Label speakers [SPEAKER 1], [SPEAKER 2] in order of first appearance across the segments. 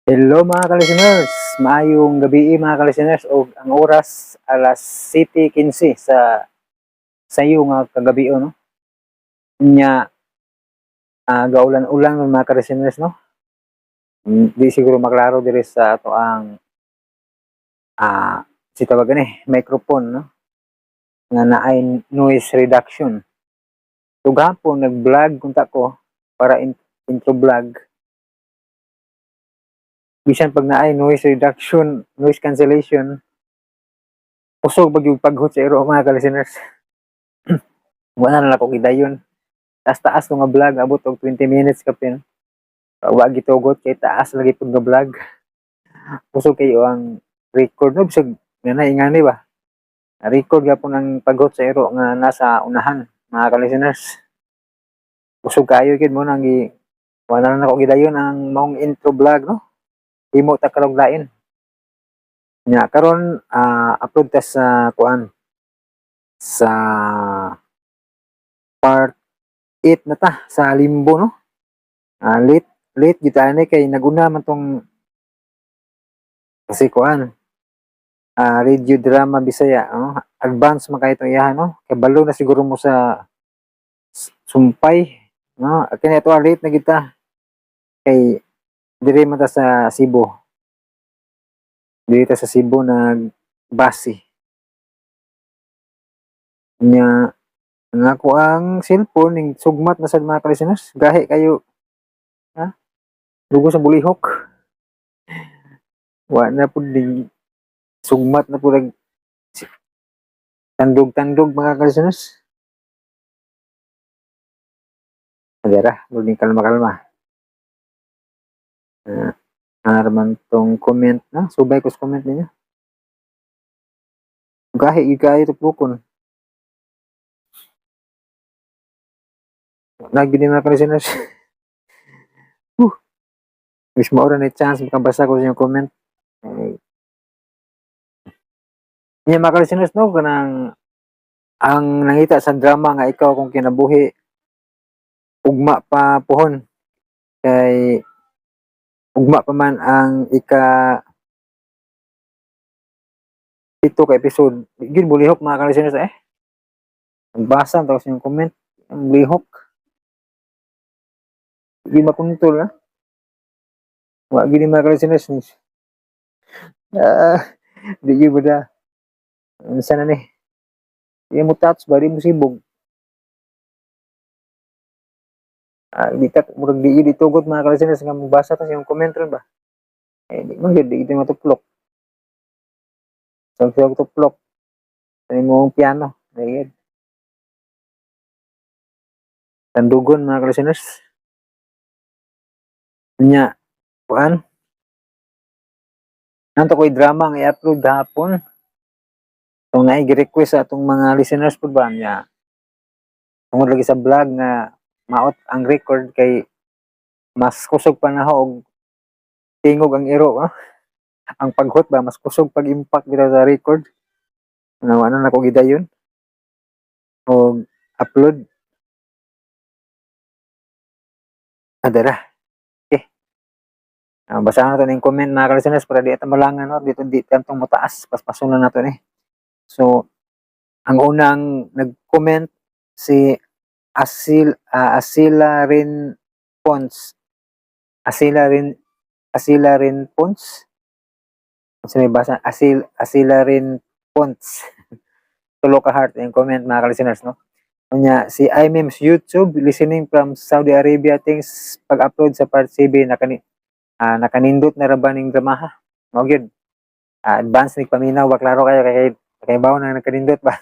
[SPEAKER 1] Hello, mga ka-listeners! Maayong gabi, mga ka-listeners, og ang oras alas 7:15 sa sayo nga kagabi, no? Nya gaulan-ulan man, mga ka-listeners, no? Di siguro maklaro diri sa ato ang si tawag gani microphone, no? Nga naay noise reduction. So gahapon nag-vlog kunta ko para intro vlog, bisan pag naay noise reduction, noise cancellation, kusog pag yung paghot sa iro, mga ka-listeners. Wala na lang ko gidayon. Taas-taas nga vlog, abot og 20 minutes kapin. Wa gitugot kay taas lagi pud nga vlog. Kusog kayo ang record, no, bisag nga na ingani ba. Record gapon ang paghot sa iro nga nasa unahan, mga ka-listeners. Kusog kayo gid mo nang gi wala na nako gidayon ang maong intro vlog, no. Himo ta karong lain. Nya karon upload ta sa kuan, sa part 8 na ta sa Limbo, no. Late late gyud ani kay naguna man tong kasi kuan radio drama Bisaya, no? Advance man kay itong iyahan, no, kay balo na siguro mo sa sumpay, no. Kini ato late na kita kay diri man ta sa Cebu. Diri ta sa Cebu nag base. Nya ang ako ang cellphone ning sugmat na sad, mga ka-listeners. Gahi kayo. Ha? Dugo sa bulihok. Wa na pud ning sugmat na pud nag tandog-tandog, mga ka-listeners. Adara, muling kalma-kalma. Naman tong comment na. Subay ko sa comment ninyo. Gahi, gyud kayo tuplokon. Lagi din, mga ka-listeners. Whew. Wis maura na chance makabasa ko sa inyong comment. Eh, nya mga ka-listeners, no, kanang ang nangita sa drama nga Ikaw Akong Kinabuhi, ugma pa pohon kay ugma pa man ang ika 7 ka episode. Gyud bulihok, mga ka-listeners, eh. Nagbasa tapos yung comment ang lihok. Di makontol ha. Wa gyud ni, mga ka-listeners. Di gyud ba da. Unsa na ni? Di mo touch ba, di mo sibog. Di ta murag di gyud itugot, mga ka-listeners, nga mobasa ta sa inyong comment ron ba. Eh di man gyud, di gyud matuplok. Sa tuplok. Sa imong piano, di gyud. Tandugon, mga ka-listeners. Nya, kuan. Nanto ko'y drama nga i-upload gahapon. Itong naay gi-request sa atong mga listeners pud ba niya. Tungod lagi sa vlog nga maot ang record kay mas kusog pa na og tingog ang iro, ah. Ang paghot ba, mas kusog pag impact bitaw sa record. Ano ano na ko gidayon. Og upload. Adara. Okay. Basahan natin yung comment, mga ka-listeners, para di ata malangan, no? Dito di kantong mataas paspasunan nato ni. So ang unang nag-comment si Asila Rin Pons. Asila Rin Pons. Ano may basa? Asila Rin Pons. Tulo ka heart yung comment, mga ka-listeners, no? Unya, si iMems YouTube, listening from Saudi Arabia, thanks pag-upload sa part 7, nakanindot na ra ba ning dramaha? Mao gyud. Advance ni paminaw ba, klaro kayo kay kay bawo na nakanindot ba.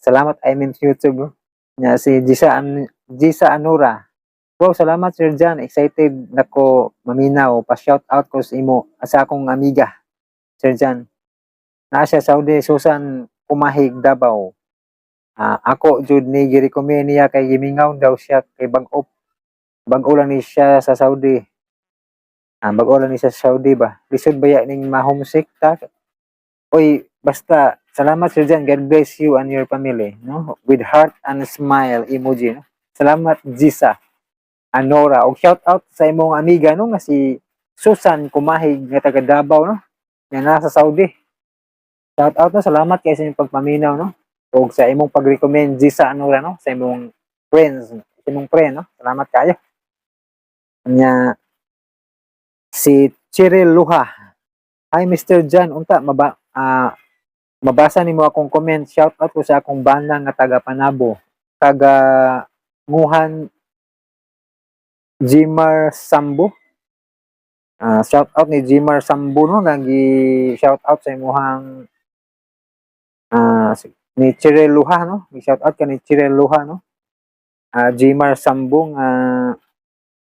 [SPEAKER 1] Salamat, iMems YouTube, no? Nya si Gisa Anura. Wow, salamat, Sir John. Excited nako maminaw. Pa shout out ko sa imo sa akong amiga, Sir John. Naa siya Saudi, Susan Kumahig, Davao. Ako jud ni gi-recommend niya kay gimingaw daw siya kay bag-o lang ni siya sa Saudi. Bag-o lang ni siya sa Saudi ba. Lisod ba ya ning ma-homesick ta? Oy, basta salamat, Sir John. God bless you and your family, no? With heart and smile emoji, no? Salamat, Gisa Anora. Og shout out sa imong amiga, no, nga si Susan Kumahig nga taga Davao, no, nga nasa Saudi. Shout out, no, salamat kay sa inyong pagpaminaw, no, ug sa imong pag-recommend sa ano ra, no, sa imong friends, sa imong friend, no. Salamat kayo. Nya si Cheryl Luha. "Hi, Mr. John, unta mabasa nimo akong comment. Shout out ko sa akong bana nga taga Panabo. Taga Nguhan, Jimar Sambo." Shout out ni Jimar Sambo, no, nga gi shout out sa imuhang ni Cheryl Luha, no. Gi shout out ka ni Cheryl Luha, no. Jimar Sambo nga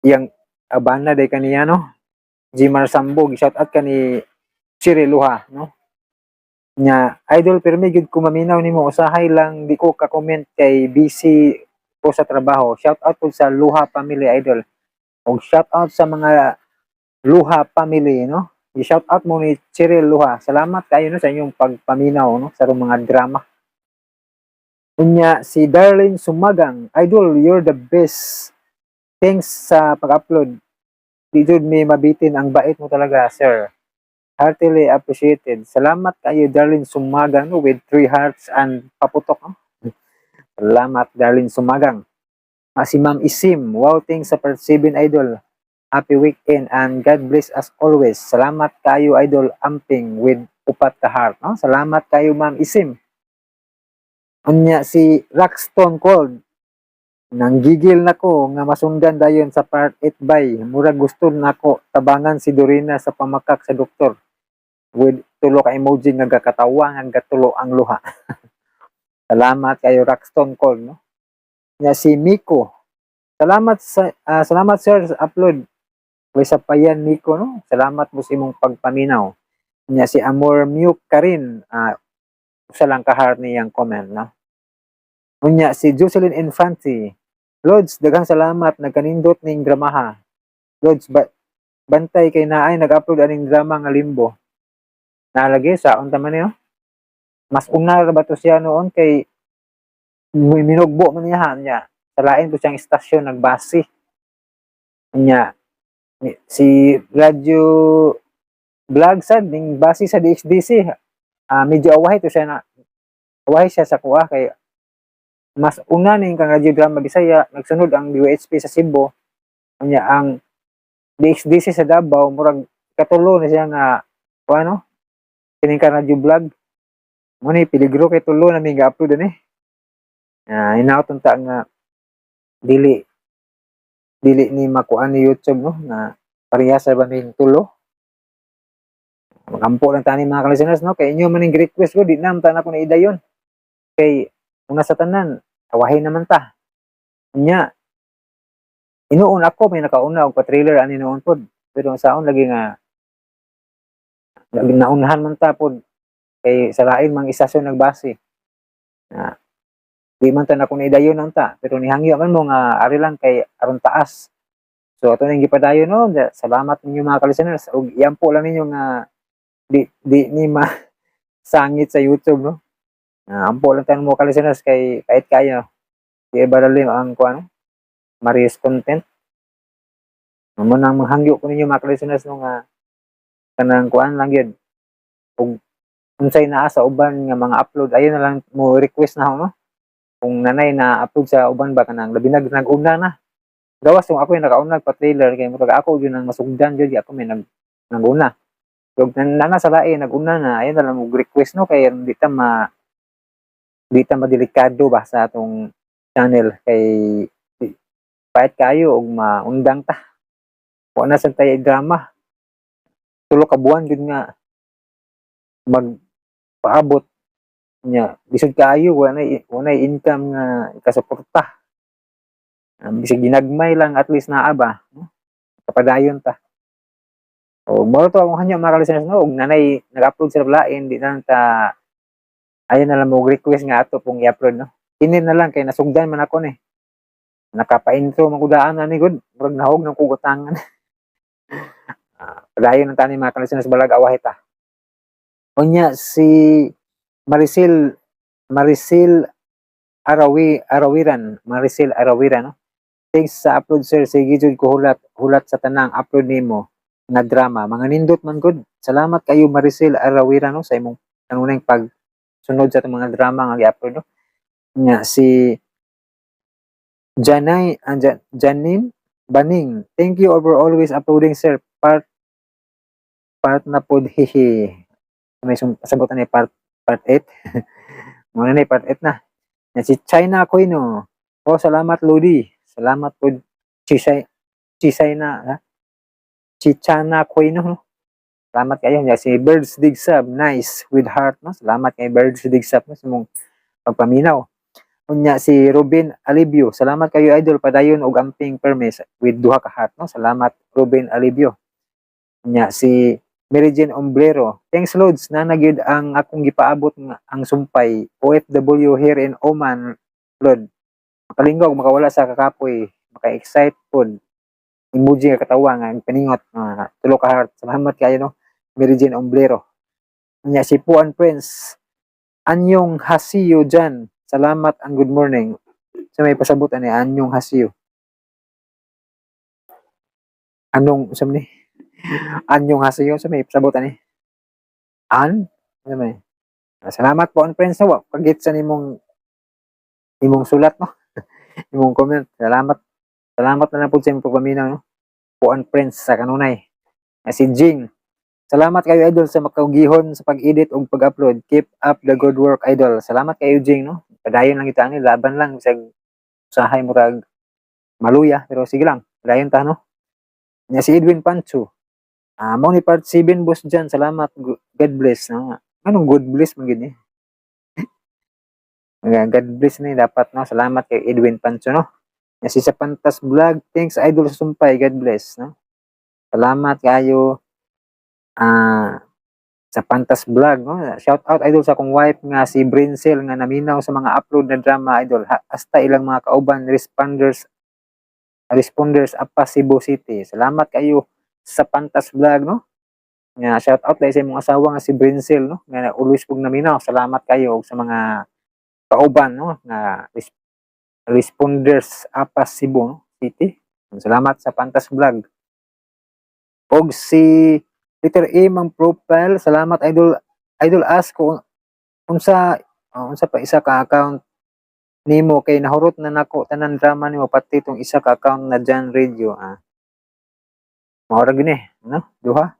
[SPEAKER 1] iyang bana day kaniya, no. Jimar Sambo, gi shout out ka ni Cheryl Luha, no. Nya, "Idol, pirmi gyud ko maminaw nimo, usahay lang di ko ka-comment kay busy ko sa trabaho. Shout out pud sa Luha family, idol." Og shout out sa mga Luha family, no. I-shout out mo ni Cheryl Luha. Salamat kayo, no, sa inyong pagpaminaw, no, sa atong mga drama. Unya si Darlene Sumagang, "Idol, you're the best. Thanks sa pag-upload. Di jud mi mabitin, ang bait mo talaga, sir. Heartily appreciated." Salamat kayo, Darlene Sumagang, no, with three hearts and paputok, no? Salamat, Darlene Sumagang. Si Ma'am Isim, "Wow, thanks sa part 7, idol. Happy weekend and God bless us always. Salamat kayo, idol, amping," with upat ka heart, no? Salamat kayo, Ma'am Isim. Unya si Rockstone Cold, "Nanggigil na ko nga masundan dayon sa part 8 bay. Murag gusto nako tabangan si Dorina sa pamakak sa doktor," with tulo ka emoji nga gakatawa nga gatulo ang luha. Salamat kayo, Rockstone Cold, no. Nya si Miko, "Salamat, sir, sa upload." Way sa payan, Miko, no. Salamat mo sa imong pagpaminaw. Nya si Amor Mute Karin, usa lang ka heart niyang comment, no. Unya si Jocelyn Infante, "Lods, daghang salamat, nagkanindot ning dramaha. Lods, ba bantay kay naay nag-upload aning drama nga Limbo." Nalagi sa unta man niyo. Mas una ra ba to siya noon kay minugbo man niya niya. Sa lain po siyang istasyon nagbase. Nya si Radyo Vlog sad ning base sa DXDC. Medyo awahay to siya na awahay siya sa kuha kay mas una ning kang Radyo Drama Bisaya, nagsunod ang DOHP sa Cebu. Unya ang DXDC sa Davao murag katulo na siya nga kuha, no, kining ka radyo vlog mo ni peligro kay tulo na mi ga-upload ani. Hinaot unta nga dili dili ni makuan ni YouTube, no, nga parehas ra ba ning tulo. Magampo lang tani, mga ka-listeners, no, kay inyo man ning request ko, di na man ta na ko na idayon kay una sa tanan awahin naman ta. Nya inuon ako may nakauna og pa-trailer ani noon pod, pero ang saon lagi nga lagi naunhan man ta pod kay sa lain mang istasyon nagbase na di man ta na kung idayon ta, pero nihangyo man mo nga ari lang kay aron taas. So ato ning gipadayon, no. Salamat ninyo, mga ka-listeners, ug iampo lang ninyo nga di di ni ma sangit sa YouTube, no. Ampo lang tayo mo, ka-listeners, kay kahit kayo di ba lalim ang kuan Marius content mo nang manghangyo ko ninyo, mga ka-listeners, no, nga kanang kuan lang gyud ug unsay naa sa uban nga mga upload, ayon na lang mo request na ako, no. Kung nanay na upload sa uban ba, kanang labi nag nag-una na, gawas kung ako yung nakauna pa trailer, kay murag ako yun ang masugdan jud, ako may nag naguna. Ug nana sa lain naguna na, ayon na lang mo request, no, kay di ta madelikado ba sa atong channel kay pahit kayo og maundang ta. Wa na sad tay drama, 3 ka buwan gud nga magpaabot nya, lisod kaayo, wa na income nga ikasuporta. Bisag ginagmay lang, at least naa ba, no? Kapadayon ta. O mao to akong hangyo, mga ka-listeners, no. Ug nanay nag-upload sila lain, di na lang ta, ayon na lang mo request nga ato pong i-upload, no. Kini na lang kay nasugdan man ako ni. Nakapa-intro man ko daan ani gud, murag nahog ng kugutangan. Padayon lang tani, mga ka-listeners, balag awahi ta. Unya si Maricel Maricel Arawi Arawiran, Maricel Arawiran, no. "Thanks sa upload, sir. Sige jud ko hulat hulat sa tanang upload nimo." Nga drama mga nindot man gud. Salamat kayo, Maricel Arawira, no, sa imong kanunay pag sunod sa atong mga drama nga gi-upload, no. Nya si Janay, Janine Baning, "Thank you over always uploading, sir. Part part na pod, hihi." May sabutan ni part part 8. Muna ni part 8 na. Yan si China Aquino. "Oh, salamat, Lodi." Salamat pod, Chisay Chisay na, ha? Chichana Aquino, no? Salamat kayo. Yan si Birds Dig Sub, "Nice" with heart, no. Salamat kay Birds Dig Sub, no, sa imong pagpaminaw. Unya si Ruben Alibio, "Salamat kayo, idol, padayon og amping permis" with duha ka heart, no. Salamat, Ruben Alibio. Unya si Mary Jane Ombrero, "Thanks, Lods, na gyud ang akong gipaabot nga ang sumpay, OFW here in Oman, Lod. Makalingog makawala sa kakapoy, maka-excite pod." Emoji nga katawa nga paningot nga tulo ka heart. Salamat kayo, no, Mary Jane Ombrero. Unya si Puan Prince, "Anyong hasiyo dyan. Salamat and good morning." Sa may pasabot ani anyong hasiyo? Anong sa ni? Anyong hasiyo, sa may pasabot ani? An? Ano man ni? Salamat po, Prince, no. Pagit sa nimong imong sulat, no. Imong comment. Salamat. Salamat na lang po sa imong pagpaminaw, no. Puan Prince sa kanunay. Si Jing. "Salamat kayo, idol, sa makagihon sa pag-edit ug pag-upload. Keep up the good work, idol." Salamat kayo, Jing, no. Padayon lang kita ani, laban lang bisag usahay murag maluya, pero sige lang, padayon ta, no. Nya si Edwin Pancho. "Mao ni part 7, boss dyan. Salamat. God bless." No? Anong God bless man gid ni? Nga, God bless ni dapat, no. Salamat kay Edwin Pancho, no. Nya si sa Pantas Vlog, "Thanks, idol, sa sumpay. God bless," no. Salamat kayo sa Pantas Vlog, no. "Shout out, idol, sa akong wife nga si Brincel nga naminaw sa mga upload na drama, idol. Hasta ilang mga kauban responders responders apa Cebu City." Salamat kayo sa Pantas Vlog, no. Nga shout out dahil sa imong asawa nga si Brincel, no, nga always pug naminaw. Salamat kayo ug sa mga kauban, no, nga responders apa Cebu, no, City. Salamat sa Pantas Vlog. Og si Peter A mang profile, "Salamat, idol. Idol, ask ko unsa unsa pa isa ka account nimo kay nahurot na nako tanan drama nimo, pati tong isa ka account na John Radio." Mao ra gyud ni, no? Duha.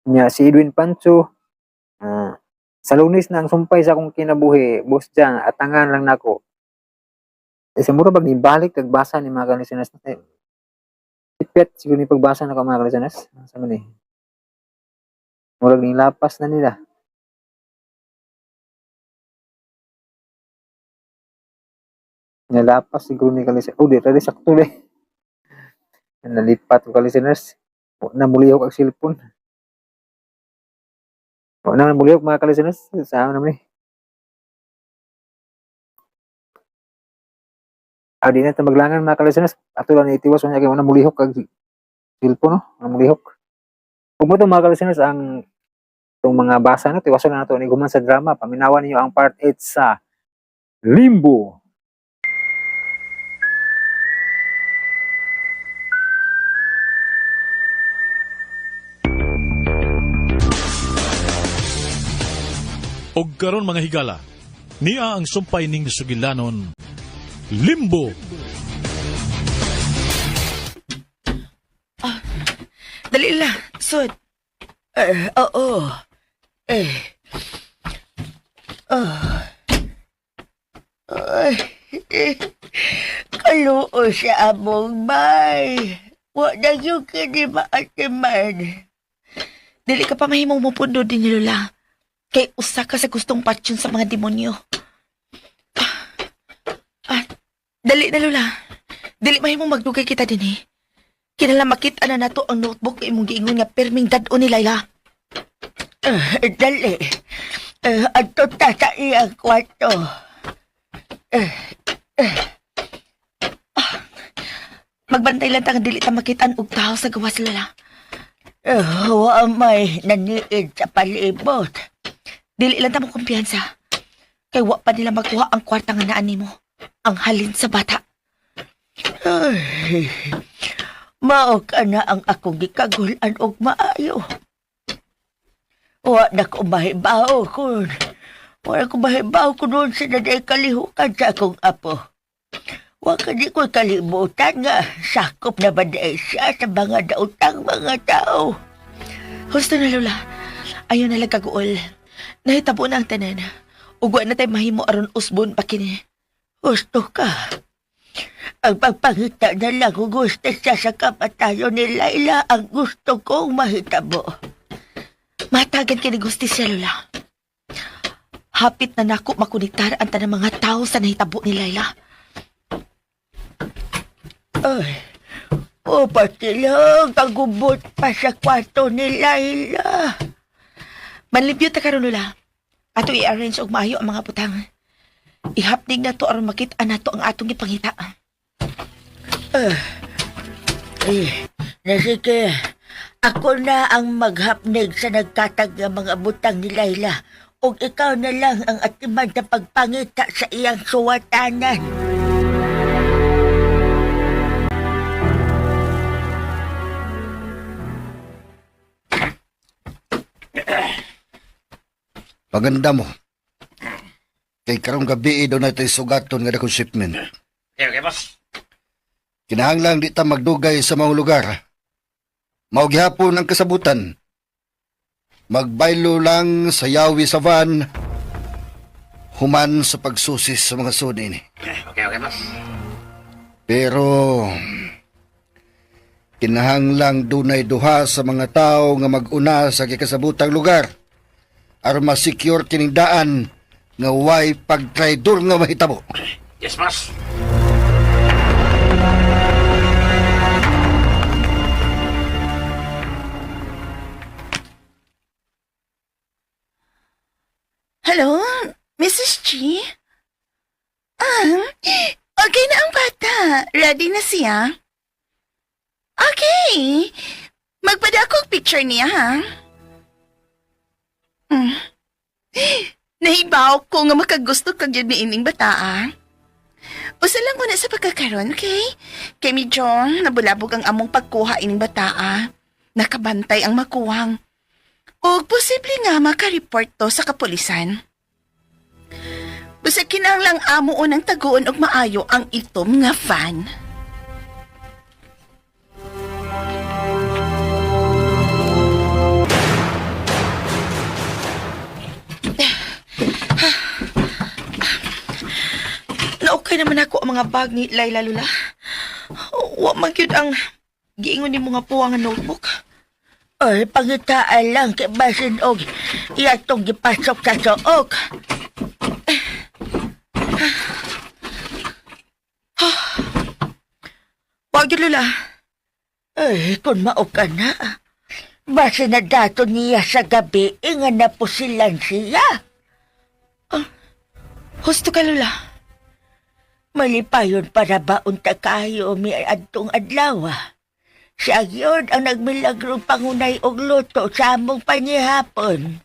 [SPEAKER 1] Nya si Edwin Pancho, "Sa Lunes na ang sumpay sa akong kinabuhi, boss Jan, atangan lang nako." Eh, sa mura bag nibalik nagbasa ni mga ka-listeners. Eh, ipet siguro ni pagbasa na ka, mga ka-listeners. Sa man eh. Murag nilapas na nila. Nilapas siguro ni ka-listeners. Oh, di ready sakto eh. Nalipat ko, ka-listeners. Wa na mulihok ang cellphone. Wa na mulihok, mga ka-listeners. Sa naman eh. Ah, di na ta maglangan, mga ka-listeners. Ato lang itiwas unya kay wa na mulihok kag cellphone, no. Wa na mulihok. Ug mo to, mga ka-listeners, ang itong mga basa, no, tiwason na nato ni guman sa drama. Paminawan ninyo ang part 8 sa Limbo.
[SPEAKER 2] Og karon, mga higala, niya ang sumpay ning sugilanon, Limbo.
[SPEAKER 3] Dali la, sud.
[SPEAKER 4] Eh, oo. Eh. Ah. Ay, eh. Kaluo siya among bay. Wa na yung kini maatiman.
[SPEAKER 3] Dili ka pa mahimong mupundo din ni Lola. Kay usa ka sa gustong patyon sa mga demonyo. Ah, dali na, Lola. Dili mahimong magdugay kita din eh. Kinala makita na nato ang notebook imong giingon nga perming dad-on ni Laila.
[SPEAKER 4] Eh, dali. Eh, adto ta sa iyang kwarto. Eh,
[SPEAKER 3] Magbantay lang ta nga dili ta makitaan og tao sa gawas, Lola.
[SPEAKER 4] Eh, wa may naniid sa palibot.
[SPEAKER 3] Dili lang ta mo kumpiyansa. Kay wa pa nila makuha ang kwarta nga naa nimo. Ang halin sa bata.
[SPEAKER 4] Ay, Mao ka na ang akong gikagulan og maayo. Wa na ko mahibaw kun. Wa na ko mahibaw kun doon sila day kalihukan sa akong apo. Wa ka di ko kalibutan nga sakop na ba day siya sa mga dautang mga tao.
[SPEAKER 3] Husto na, Lola. Ayaw na lang kaguol. Nahitabo na ang tanan. Ugwa na tayo mahimo aron usbon pa kini.
[SPEAKER 4] Gusto ka. Ang pagpangita na lang kung gusto siya sa kapatayon ni Laila ang gusto kong mahitabo.
[SPEAKER 3] Matagan kini gustisya, Lola. Hapit na nako makonektar ang tanang mga tao sa nahitabo ni Laila.
[SPEAKER 4] Ay, o pati lang, kagubot pa sa kwarto ni Laila.
[SPEAKER 3] Manlimpyo ta karon, Lola. Ato i-arrange og maayo ang mga butang. Ihapnig na to aron makita nato ang atong gipangita.
[SPEAKER 4] Eh, na sige, ako na ang maghapnig sa nagkatag ng mga butang ni Laila. O ikaw na lang ang atiman sa pagpangita sa iyang suwatanan.
[SPEAKER 5] Paganda mo. Kay karong gabi daw natin sugaton nga dakong shipment.
[SPEAKER 6] Okay, okay, boss.
[SPEAKER 5] Kinahanglang di ta magdugay sa mga lugar. Mao gihapon ang kasabutan. Magbaylo lang sa yawi sa van human sa pagsusis sa mga suni ni.
[SPEAKER 6] Okay, okay, boss.
[SPEAKER 5] Pero kinahanglang dunay duha sa mga tao nga mag-una sa gikasabutang lugar aron ma-secure kining daan nga way pagtraidor nga mahitabo.
[SPEAKER 6] Yes, boss.
[SPEAKER 3] Hello, Mrs. G? Ah, okay na ang bata. Ready na siya. Okay. Magpada ako og picture niya, ha? Mm. Nahibaw ko nga makagusto kag yun ni ining bata, ah. Usa lang muna sa pagkakaroon, okay? Kay medyo nabulabog ang among pagkuha ining bata, ah. Nakabantay ang makuwang. Og posible nga makareport to sa kapulisan. Basta kinahanglang amo unang taguon og maayo ang itom nga van. Naukay naman ako ang mga bag ni Laila Lula. Wa man gyud ang giingon nimo nga puwang nga notebook.
[SPEAKER 4] Ay, pangitaan lang kay basin og iyatong gipasok sa suok.
[SPEAKER 3] Wa gyud, Lula.
[SPEAKER 4] Ay, kung mao ka na. Base na dato niya sa gabi, inga na po silang siya.
[SPEAKER 3] Husto ka, Lula.
[SPEAKER 4] Malipayon para ba unta kayo mi adtong adlaw. Ah. Siya yun ang nagmilagrong pangunay og luto sa among panihapon.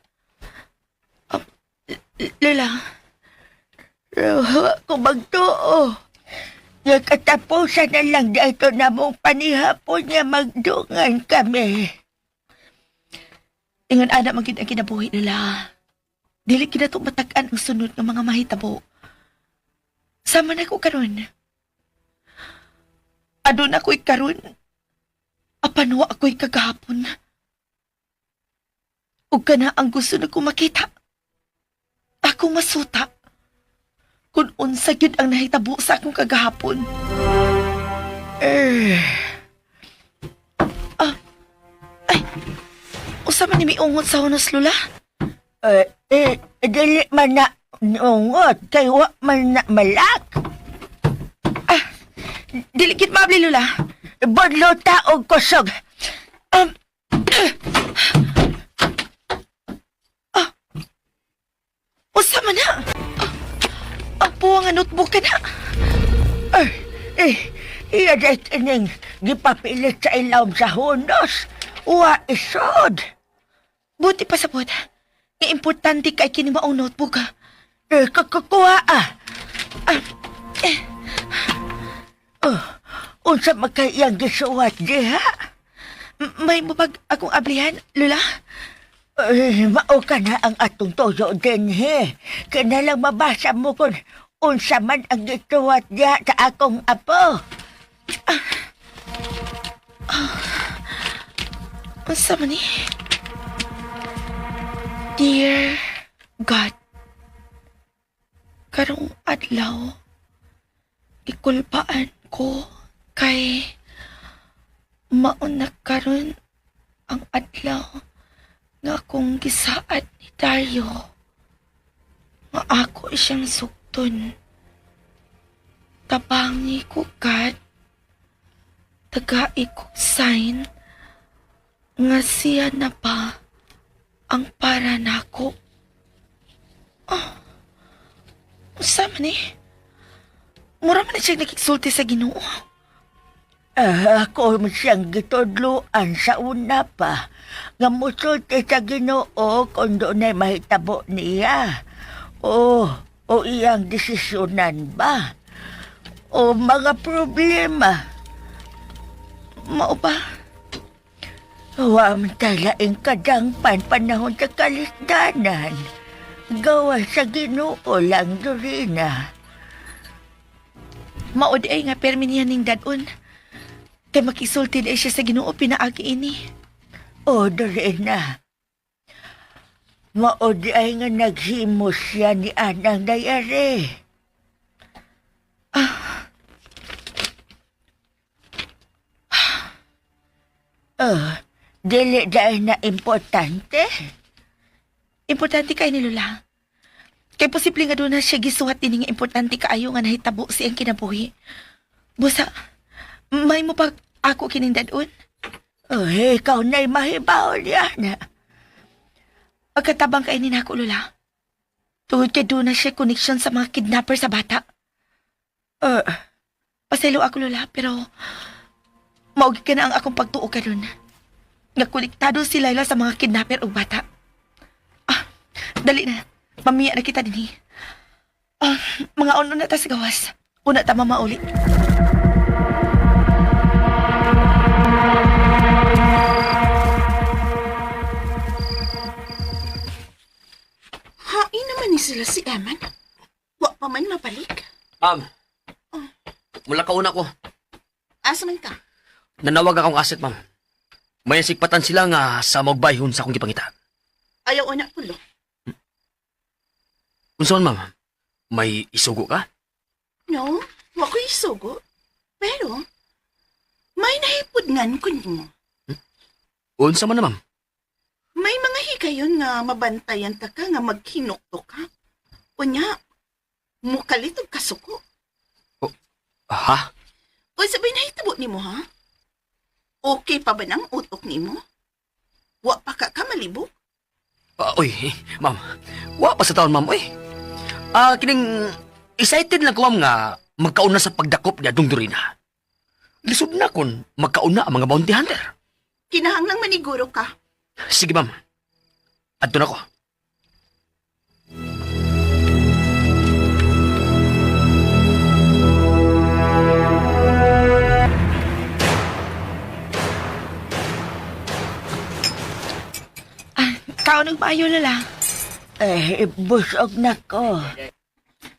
[SPEAKER 3] Lula,
[SPEAKER 4] Ko magtuo. Nakatapusan na lang dito na mong panihapon niya magdungan kami.
[SPEAKER 3] Ingon ana man gyud ang kinabuhi nila. Dili gyud nato matag-an ang sunod nga mga mahitabo. Sama na ko karon. Aduna ko'y karon. Apan wa ako'y kagahapon. Ug kana ang gusto na ko makita. Ako masuta. Kung unsa gyud ang nahitabo sa akong kagahapon.
[SPEAKER 4] Eh,
[SPEAKER 3] Ah, Ay, usa man ni miungot sa hunos, Lula?
[SPEAKER 4] eh, eh, dili man na nungot, kay wa man na malak.
[SPEAKER 3] Ah, Dili gid maabli, Lula.
[SPEAKER 4] Budlo ta og kusog.
[SPEAKER 3] Usa man na. Ah, ang puwang nga notebook ka na.
[SPEAKER 4] Ay, eh, iya dahil ining gipapilit sa ilawom sa hunos. Wa isod.
[SPEAKER 3] Buti pa sa buta. Nga importante kay kini maong notebook. Ah.
[SPEAKER 4] Eh, kukuha ah.
[SPEAKER 3] Ah, eh,
[SPEAKER 4] Oh, Unsa makayang gisuwat diha?
[SPEAKER 3] May mapag akong ablihan, Lola?
[SPEAKER 4] Eh, mao ka na ang atong toyo din, he. Kaya lang mabasa mo kung unsa man ang gituwat diha sa akong apo.
[SPEAKER 3] Unsa man ni? Dear God, karong adlaw, gikulpaan ko kay mauna karon ang adlaw nga akong gisaad ni Dario nga ako siyang sugton. Tabangi ko, God, tagai ko sign nga siya na ba ang para nako. Ah, unsa man eh? Mura man na siya nakiksulti sa Ginoo.
[SPEAKER 4] Ah, ako man siyang gitudloan sa una pa. Nga musulti sa Ginoo kung doona'y mahitabo niya. O, o iyang desisyonan ba? O mga problema.
[SPEAKER 3] Mao ba?
[SPEAKER 4] Wa man tay laing kadangpan panahon sa kalisdanan. Gawa sa Ginoo lang, Dorina.
[SPEAKER 3] Mao di ay nga permi niya ning dadon. Kay makisulti di ay siya sa Ginoo pinaagi ini.
[SPEAKER 4] O, Dorina. Mao di ay nga naghimo siya ni Anang Dayari. Ah. Oh, dili dahil na importante.
[SPEAKER 3] Importante kay ni Lola. Kay posible nga doon na siya gisuhat din nga importante kaayo nga nahitabo siyang kinabuhi. Busa, may mo pag ako kining dadon?
[SPEAKER 4] Oh, ikaw na'y mahibaw niya.
[SPEAKER 3] Pagkatabang kay ni nako, Lola. Tungod kay doon na siya connection sa mga kidnapper sa bata. Pasaylo ako, Lola, pero maugi ka na ang akong pagtuo karon. Nga konektado si Laila sa mga kidnapper og bata. Ah, dali na. Mamiya na kita dinhi. Ah, mga ono na ta sa gawas. Una ta mamauli.
[SPEAKER 7] Hain naman ni sila si Eman. Wa pa man mabalik.
[SPEAKER 6] Ma'am. Mula kauna ko.
[SPEAKER 7] Asa man ka?
[SPEAKER 6] Nanawag akong asset, ma'am. May sikpatan sila nga sa magbayhon sa akong gipangita.
[SPEAKER 7] Ayaw na pulo.
[SPEAKER 6] Unsa man, ma'am? May isugo ka?
[SPEAKER 7] No, wa ko isugo. Pero, may nahipudngan ko nimo.
[SPEAKER 6] Unsa man na, ma'am?
[SPEAKER 7] May mga higayon nga mabantayan ta ka nga maghinukto ka. Unya, mukalit og kasuko.
[SPEAKER 6] Ha?
[SPEAKER 7] Unsa ba'y nahitabo nimo ha? Okay pa ba nang utok nimo? Wa pa ka ka malibog?
[SPEAKER 6] Ah, uy, ma'am. Wa pa sa taon, ma'am. Uy. Ah, kining excited lang ko, ma'am, nga magkauna sa pagdakop ni Adong Dorina. Lisod na kon magkauna ang mga bounty hunter.
[SPEAKER 7] Kinahanglang maniguro ka.
[SPEAKER 6] Sige, ma'am. Adto na ko.
[SPEAKER 3] Ah, kaon og maayo, Lola.
[SPEAKER 4] Eh, busog na ko.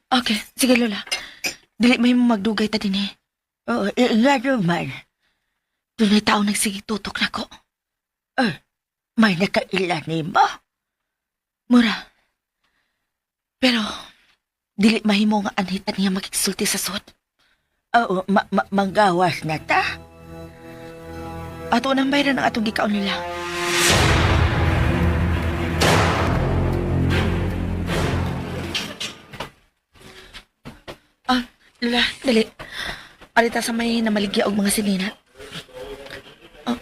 [SPEAKER 3] Okay, sige, Lola. Dili may magdugay ta dinhi.
[SPEAKER 4] Oh, nga naman.
[SPEAKER 3] Dunay taong nagsige tutok nako.
[SPEAKER 4] Eh, may nakaila nimo?
[SPEAKER 3] Mura. Pero, dili mahimo nga anhitan niya makigsulti sa sud.
[SPEAKER 4] Oo, ma ma manggawas na ta.
[SPEAKER 3] Ato nang bayran ang atong gikaon nila. Ah, Lola, dali. Alita sa may namaligya og mga sinina. Ah,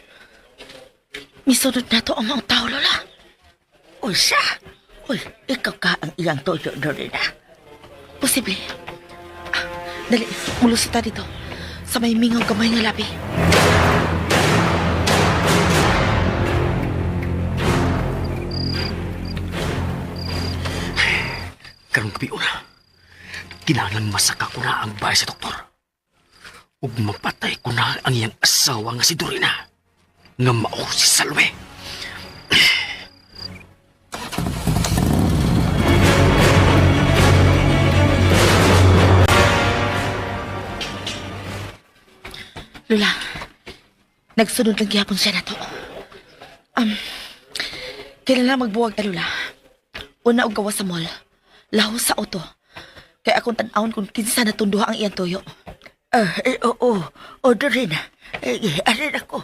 [SPEAKER 3] misunod na to ang mga tao, Lola.
[SPEAKER 4] Usa? Uy, ikaw ka ang iyang tuyo, Dorina.
[SPEAKER 3] Posible. Ah, dali, mulusot ta dito. Sa may mingaw gamay nga labi.
[SPEAKER 6] Karong gabi una. Kinahanglan masaka ko na ang bahay sa doktor. Ug mapatay ko na ang iyang asawa nga si Dorina. Nga mao si Salwe.
[SPEAKER 3] Lula, nagsunod lang gihapon siya na to. Kailan magbuwag ta, Lula. Una og gawas sa mall. Laho sa auto. Kay akong tan-awon kung kinsa natunduha ang iyang tuyo.
[SPEAKER 4] Oo, o Dorina. Eh, arin ako.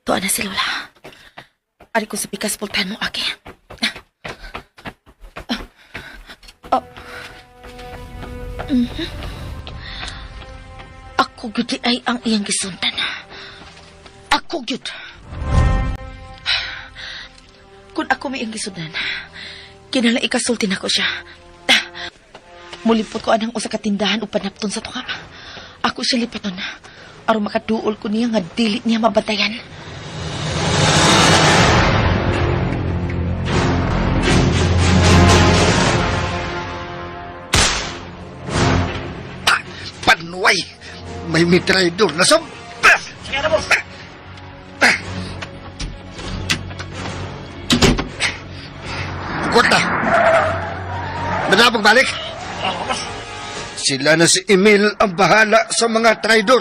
[SPEAKER 3] Tuwa na si Lola. Ari ko sa pikas pultahan mo, Aki. Oh. Mhm. Ako gyud ay ang iyang gisundan. Ako gyud. Kung ako may iyang gisundan, kinahanglan ikasulti nako siya. Mulipot ko anang usa ka tindahan ug panapton sa tuka. Ako siya lipaton. Aron makaduol ko niya nga dili niya mabantayan.
[SPEAKER 5] Panway! May mitraidor na sab... Kwarta! Manabog balik! Sila na si Emil ang bahala sa mga traidor.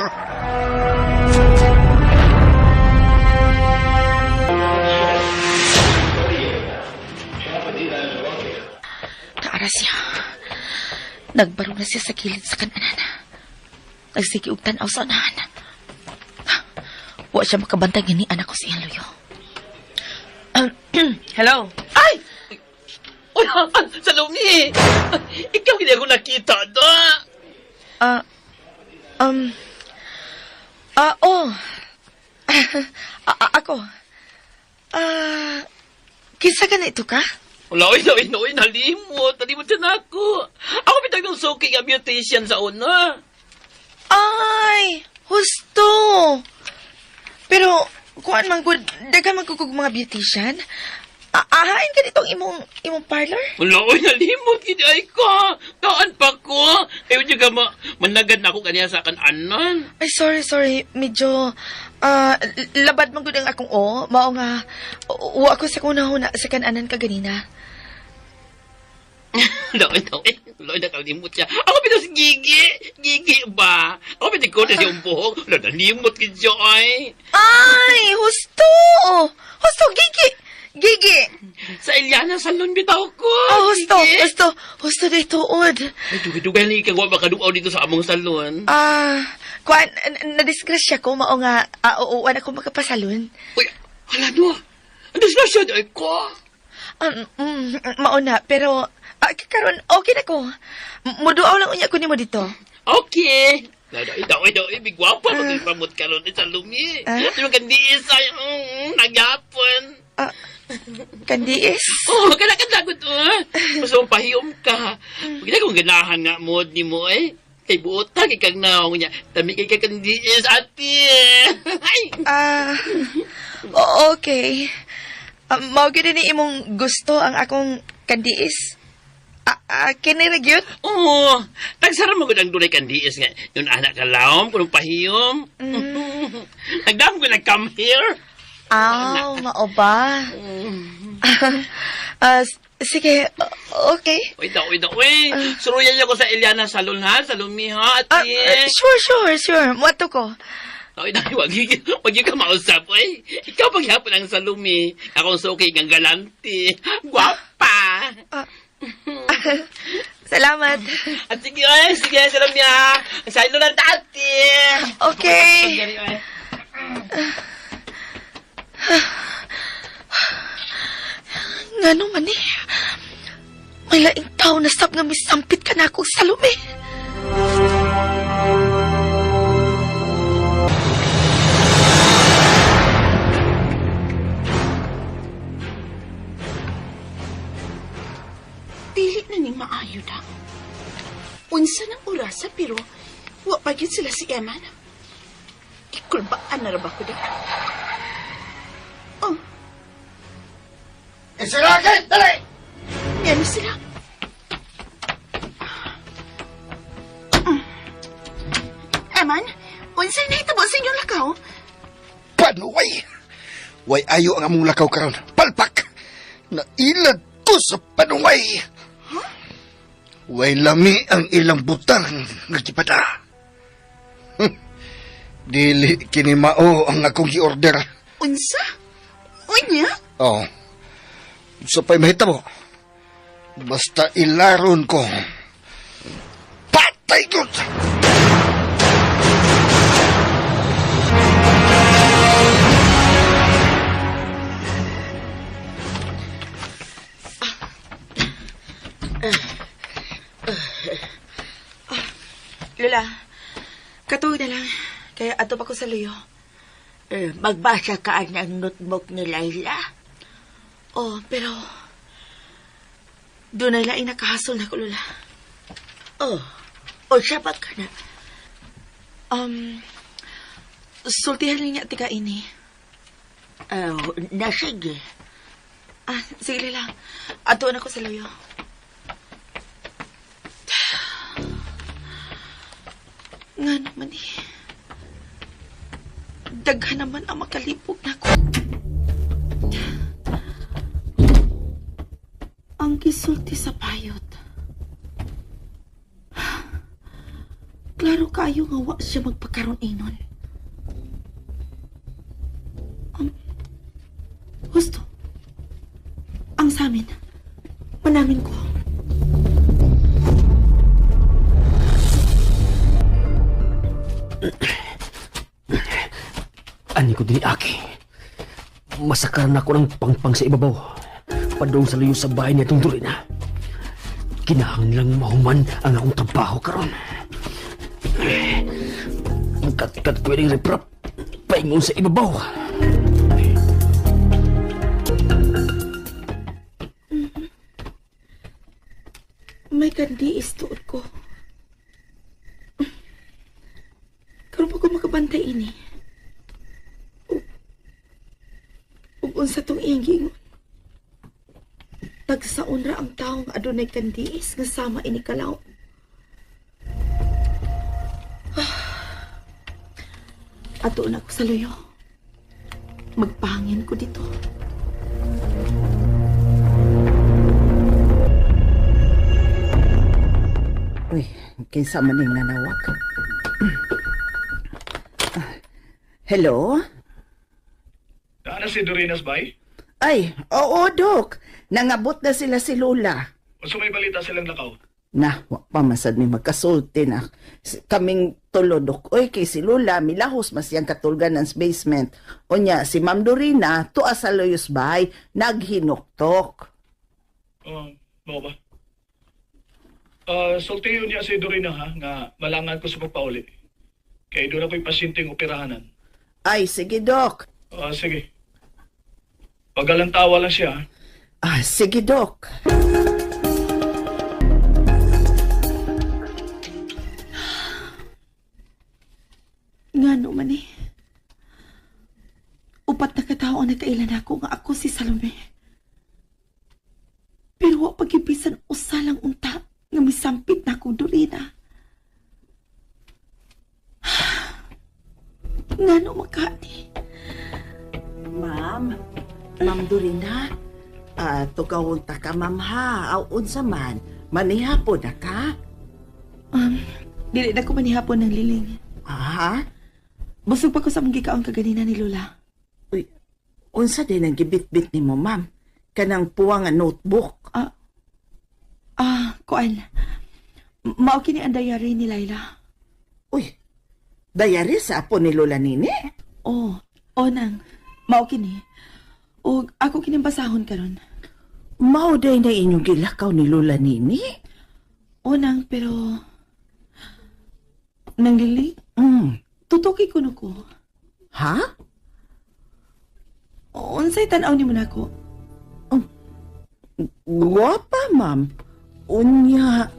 [SPEAKER 3] Naara siya. Nagbaro na siya sa kilid sa kananan. Nagsige og tan-aw sa unahan. Wa siya makabantay gini anak ko sa iyang luyo. Hello? Ay!
[SPEAKER 8] Uy, Salome! Ikaw hindi ako nakita do.
[SPEAKER 3] Ah, um, oh. Ako. Kinsa ka na ito ka?
[SPEAKER 8] Wala, oy, oy, oy, nalimot. Nalimot siya na ako. Ako bitag ng suki nga beautician sa una.
[SPEAKER 3] Ay, husto. Pero, kuan man gud, daghan man gud kog mga beautician. Ahain ka ditong imong imong parlor?
[SPEAKER 8] Wala, oy, nalimot. Gini ay ko. Taan pa ko. Ayaw niya ka managad na ako kaniya sa kananan.
[SPEAKER 3] Ay, sorry, sorry. Medyo, labad man gud ang akong o. Mao nga, wa ako sa kunahuna sa kananan ka ganina.
[SPEAKER 8] Loy, loy, loy, nakalimot siya. Ako pito si Gigi. Gigi ba? Ako pito ko na siyang buhok. Loy, nalimot kid siya, ay.
[SPEAKER 3] Ay, husto! Husto, Gigi! Gigi!
[SPEAKER 8] Sa Eliana Salon bitaw ko.
[SPEAKER 3] Oh, husto,
[SPEAKER 8] Gigi.
[SPEAKER 3] husto, husto dito, tuod.
[SPEAKER 8] Ay, dugay-dugay na ikaw ba kaduaw dito sa among salon?
[SPEAKER 3] Kuan, nadisgrasya ko, mao nga, uuwan ako makapasalon.
[SPEAKER 8] Uy, hala no. Ang disgrasya ay ko.
[SPEAKER 3] Mao na, pero, karon okay na ko. Muduaw lang unya ko nimo dito.
[SPEAKER 8] Okay. Dai, dai, dai, big gwapa magpamot karon sa lumi. Yung kandi isa, nagyapon.
[SPEAKER 3] Kandiis?
[SPEAKER 8] Oh, kana ka dagot oh. Gusto mong pahiyom ka. Huwag na kong ganahan nga mood ni mo eh. Kay buota kay kag naong niya. Tami kay kag kandiis ate. Ay.
[SPEAKER 3] Okay. Mao gyud ni imong gusto ang akong kandiis. Kini ra gyud?
[SPEAKER 8] Oo. Tagsara mo gud ang dunay kandiis nga. Yun anak ka laom kunong pahiyom. Nagdam ko nag come here.
[SPEAKER 3] Aw, mao ba? Sige, okay.
[SPEAKER 8] Uy, da, uy, da, uy. Suruyan niyo ko sa Eliana Salon, ha? Sa Lumi, ha? Ate.
[SPEAKER 3] Sure, sure, sure. Muadto ko.
[SPEAKER 8] Uy, da, wag wag ka mausap, uy. Ikaw paghapon ang sa Lumi. Akong suki kang galante. Guwapa.
[SPEAKER 3] Salamat.
[SPEAKER 8] At sige, uy. Sige, sa Lumi, ha? Sa ilo lang, ate.
[SPEAKER 3] Okay.
[SPEAKER 8] Gari, uy.
[SPEAKER 3] Ngano man eh. May laing tao na sab nga misampit ka na akong salumi.
[SPEAKER 7] Dili na ning maayo da. Unsa ng orasa pero wa pa gyud sila si Eman. Ikulbaan na ra ba ko da? Oh,
[SPEAKER 5] Isirakin! Dali!
[SPEAKER 7] yan na sila. Unsay nahitabo sa inyong lakaw?
[SPEAKER 5] Panuway! Way ayo ang among lakaw karon. Palpak! Nailad ko sa panuway! Way lami ang ilang butang nga gipada. Dili kini mao ang akong gi-order.
[SPEAKER 7] Unsa? Unya?
[SPEAKER 5] Oh. Sa pa'y mahitabo. Basta ilaron ko. Patay ko!
[SPEAKER 7] Lola, katuig na lang. Kaya ato pa ko sa luyo.
[SPEAKER 4] Eh, magbasa ka ng notebook ni Laila.
[SPEAKER 7] Oh, pero doon ay laing nakahasol na ko, Lola.
[SPEAKER 4] Oh, o siya ba ka na?
[SPEAKER 7] Um, sultihan niya tika ini.
[SPEAKER 4] Oh, na sige.
[SPEAKER 7] Ah, sige lang. Ato na ko sa luyo. Nga naman eh. Daghan naman ang makalipog na ko. Ang gisulti sa payot. Klaro kayo nga wa siya magpakaroon inon. Husto. Ang sa amin. Manamin ko.
[SPEAKER 6] Ani ko din aki. Masakar na ako ng pangpang sa ibabaw. Padung sa luyo sa bahay niya itong Dorina. Kinahanglang mahuman ang akong trabaho karon. Magkat-kat ko yung riprap. Paingon sa ibabaw.
[SPEAKER 7] May kandi istuod ko. Karon pa ko makabantay ini. Ug unsa tong iyang giingon. Tagsaon ra ang tawo nga adunay kandiis nga sama ini kalaw. Ato na ko sa luyo. Magpahangin ko dito.
[SPEAKER 9] Uy, kinsa man ning nanawag. Ah, hello?
[SPEAKER 10] Ano si Dorinas bay?
[SPEAKER 9] Ay, oo, Dok. Nangabot na sila si Lola.
[SPEAKER 10] Unsa may balita silang lakaw?
[SPEAKER 9] Na, wa pa masad mi magkasulti na. Kaming tulo, Dok. Uy, kay si Lola, milahos mas siyang katulgan ng basement. Unya, si Ma'am Dorina, tuwa sa Loyos Bay, naghinuktok.
[SPEAKER 10] Oh, mao ba? Sultiyon niya si Dorina ha, nga malangan ko sa pagpauli. Kay doon ako'y pasyenteng operahanan.
[SPEAKER 9] Ay, sige, Dok.
[SPEAKER 10] Ah, sige. Pagalantawa lang siya ha.
[SPEAKER 9] Ah, sige, Dok.
[SPEAKER 7] Nga man eh. Upat na katao ang nagkailan ako nga ako si Salome. Pero wa pagibisan usa lang unta nga misampit na akong Dorina. Nga no makati.
[SPEAKER 9] Ma'am, Ma'am Dorina, ah, tugawon ta ka, ma'am ha. Aw, unsa man, manihapon na ka.
[SPEAKER 7] Um, dili na ko manihapon ng liling.
[SPEAKER 9] Ah,
[SPEAKER 7] Busog pa ko sa mong gikaon kaganina ni Lola.
[SPEAKER 9] Uy, unsa din ang gibitbit nimo, ma'am? Kanang puwa nga notebook.
[SPEAKER 7] Ah, kuan. Mao kini ang diary ni Laila.
[SPEAKER 9] Uy, diary sa apo ni Lola Nini?
[SPEAKER 7] Oh, oh nang. Mao kini. Og ako kining basahon karon.
[SPEAKER 9] Mao day na inyong gilakaw ni Lola Nini?
[SPEAKER 7] O nang, pero nang lili, tutuki ko no ko.
[SPEAKER 9] Ha?
[SPEAKER 7] Unsay tan-aw nimo nako?
[SPEAKER 9] Gwapa, ma'am. Unya,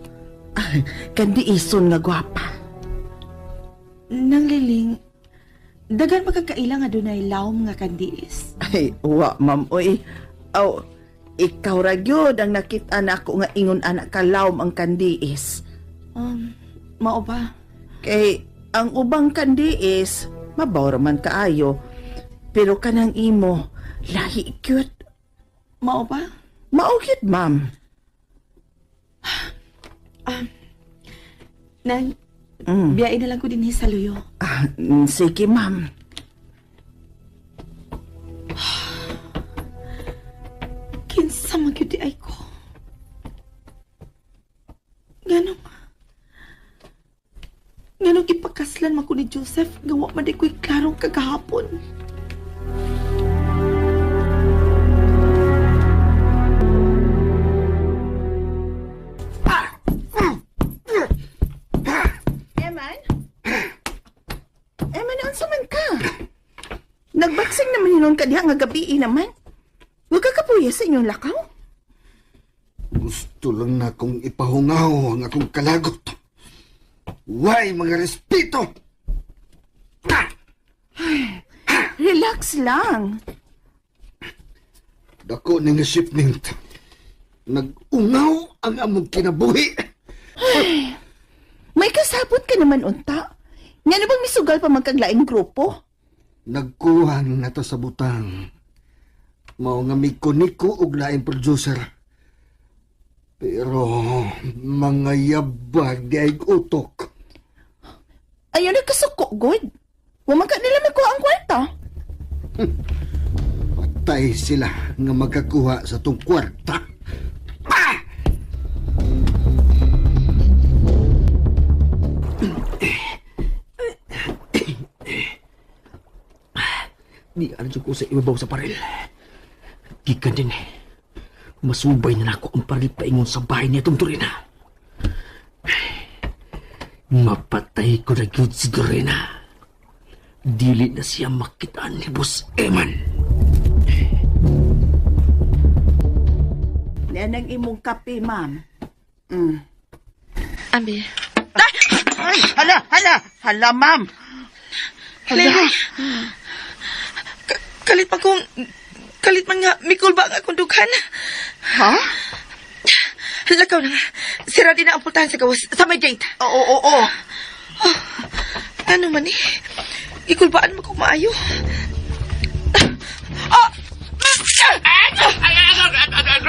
[SPEAKER 9] kandi ison nga gwapa.
[SPEAKER 7] Nang liling, dagan magkakaila nga dunay lawom nga kandiis.
[SPEAKER 9] Ay, wa, ma'am. Uy, aw, ikaw ra gyud ang nakita nako nga ingon anak ka lawom ang kandiis.
[SPEAKER 7] Mao ba?
[SPEAKER 9] Kay Ang ubang kandi is mabaw man kaayo. Pero kanang imo, lahi cute.
[SPEAKER 7] Mao ba?
[SPEAKER 9] Mao cute, ma'am.
[SPEAKER 7] Nang, biyain na lang ko din sa luyo.
[SPEAKER 9] Ah, sige, ma'am.
[SPEAKER 7] Kinsa man gyud di ay ko. Nganong nganong ipakaslan man ko ni Joseph nga wa man di ko'y klarong kagahapon.
[SPEAKER 9] Eman? Eman, unsa man ka? Nagbaksing naman hinon ka diha nga gabi naman. Huwag ka kapuya sa inyong lakaw.
[SPEAKER 5] Gusto lang na akong ipahungaw ang akong kalagot. Why mga respeto?
[SPEAKER 9] Relax lang.
[SPEAKER 5] Dako ni nga shipment. Nag-ungaw ang among kinabuhi.
[SPEAKER 9] May kasabot ka naman unta. Nga na bang misugal pa magkaglaing grupo?
[SPEAKER 5] Nagkuhan na ta sa butang. Mao nga mikuniko og laing producer. Pero mga yabag di ay utok.
[SPEAKER 9] Ayaw na kasuko, good. Wa man ka nila makuha ang kwarta.
[SPEAKER 5] Patay sila nga makakuha sa tong kwarta.
[SPEAKER 6] Di ano ko sa ibabaw sa paril. Gikan din eh. Masubay na nako ang paril paingon sa bahay niya itong Dorina. Mapatay ko na gyud si Dorina. Dili na siya makitaan ni Boss Eman.
[SPEAKER 9] Yan ang imong kape, ma'am.
[SPEAKER 3] Abi.
[SPEAKER 9] Ay, hala, hala, hala, ma'am.
[SPEAKER 3] Hala. Kalit pa kong... Kalit man nga, mikul ba ang akong dughan?
[SPEAKER 9] Ha?
[SPEAKER 3] Lakaw na nga. Sira din na ang pultahan sa gawas, sa may gate.
[SPEAKER 9] Oo, oo, oo.
[SPEAKER 3] Ano man eh? Ikulbaan mo kung maayo. Ah!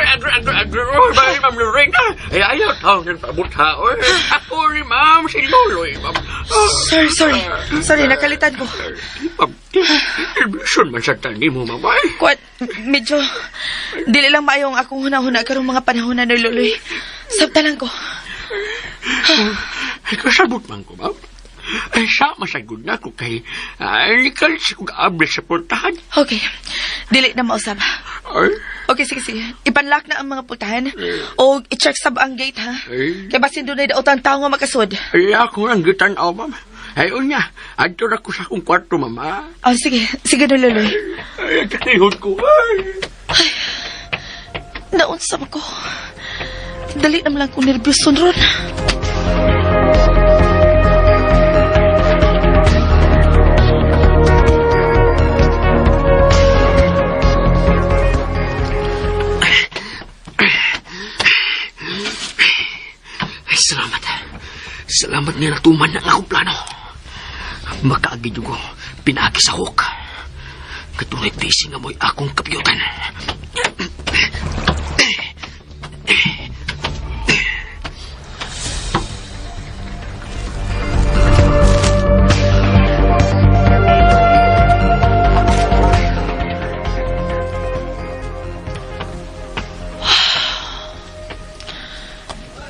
[SPEAKER 8] Ay, Ma'am Lorena. Ay, ayaw tawag ng pabuta. Ako rin, ma'am. Si Loloy, ma'am.
[SPEAKER 3] Sorry, sorry. Sorry, nakalitan ko.
[SPEAKER 8] Ma'am, television man sa tani mo, ma'am. Ay,
[SPEAKER 3] Kuat, medyo... Dili lang maayo ang akong huna-huna karong mga panahon na Loloy. Sabta lang ko.
[SPEAKER 8] ay, kasabot man ko, ma'am. Ay, sa masagod na ko kay ay, nikalis kong able sa portahan.
[SPEAKER 3] Okay. Dili na mausab.
[SPEAKER 8] Ay,
[SPEAKER 3] Okay, sige, sige. Ipanlock na ang mga pultahan. O i-check sab ang gate, ha?
[SPEAKER 8] Ay.
[SPEAKER 3] Kaya basin doon ay daotan tao nga makasod.
[SPEAKER 8] ay, ako ang gitan-aw, ma'am. Ay, unya, adto na ko sa akong kwarto, ma'am. ah.
[SPEAKER 3] Oh, sige. Sige na, Loloy.
[SPEAKER 8] Ay, kakihot ko. Ay.
[SPEAKER 3] Naunsa man ko. Dali naman lang kong nervyoson ron.
[SPEAKER 6] Ay, salamat. Salamat nga natuman ang akong plano. Makaagi ko, pinaagi sa hook. Katunay busy nga mo'y akong kapyutan.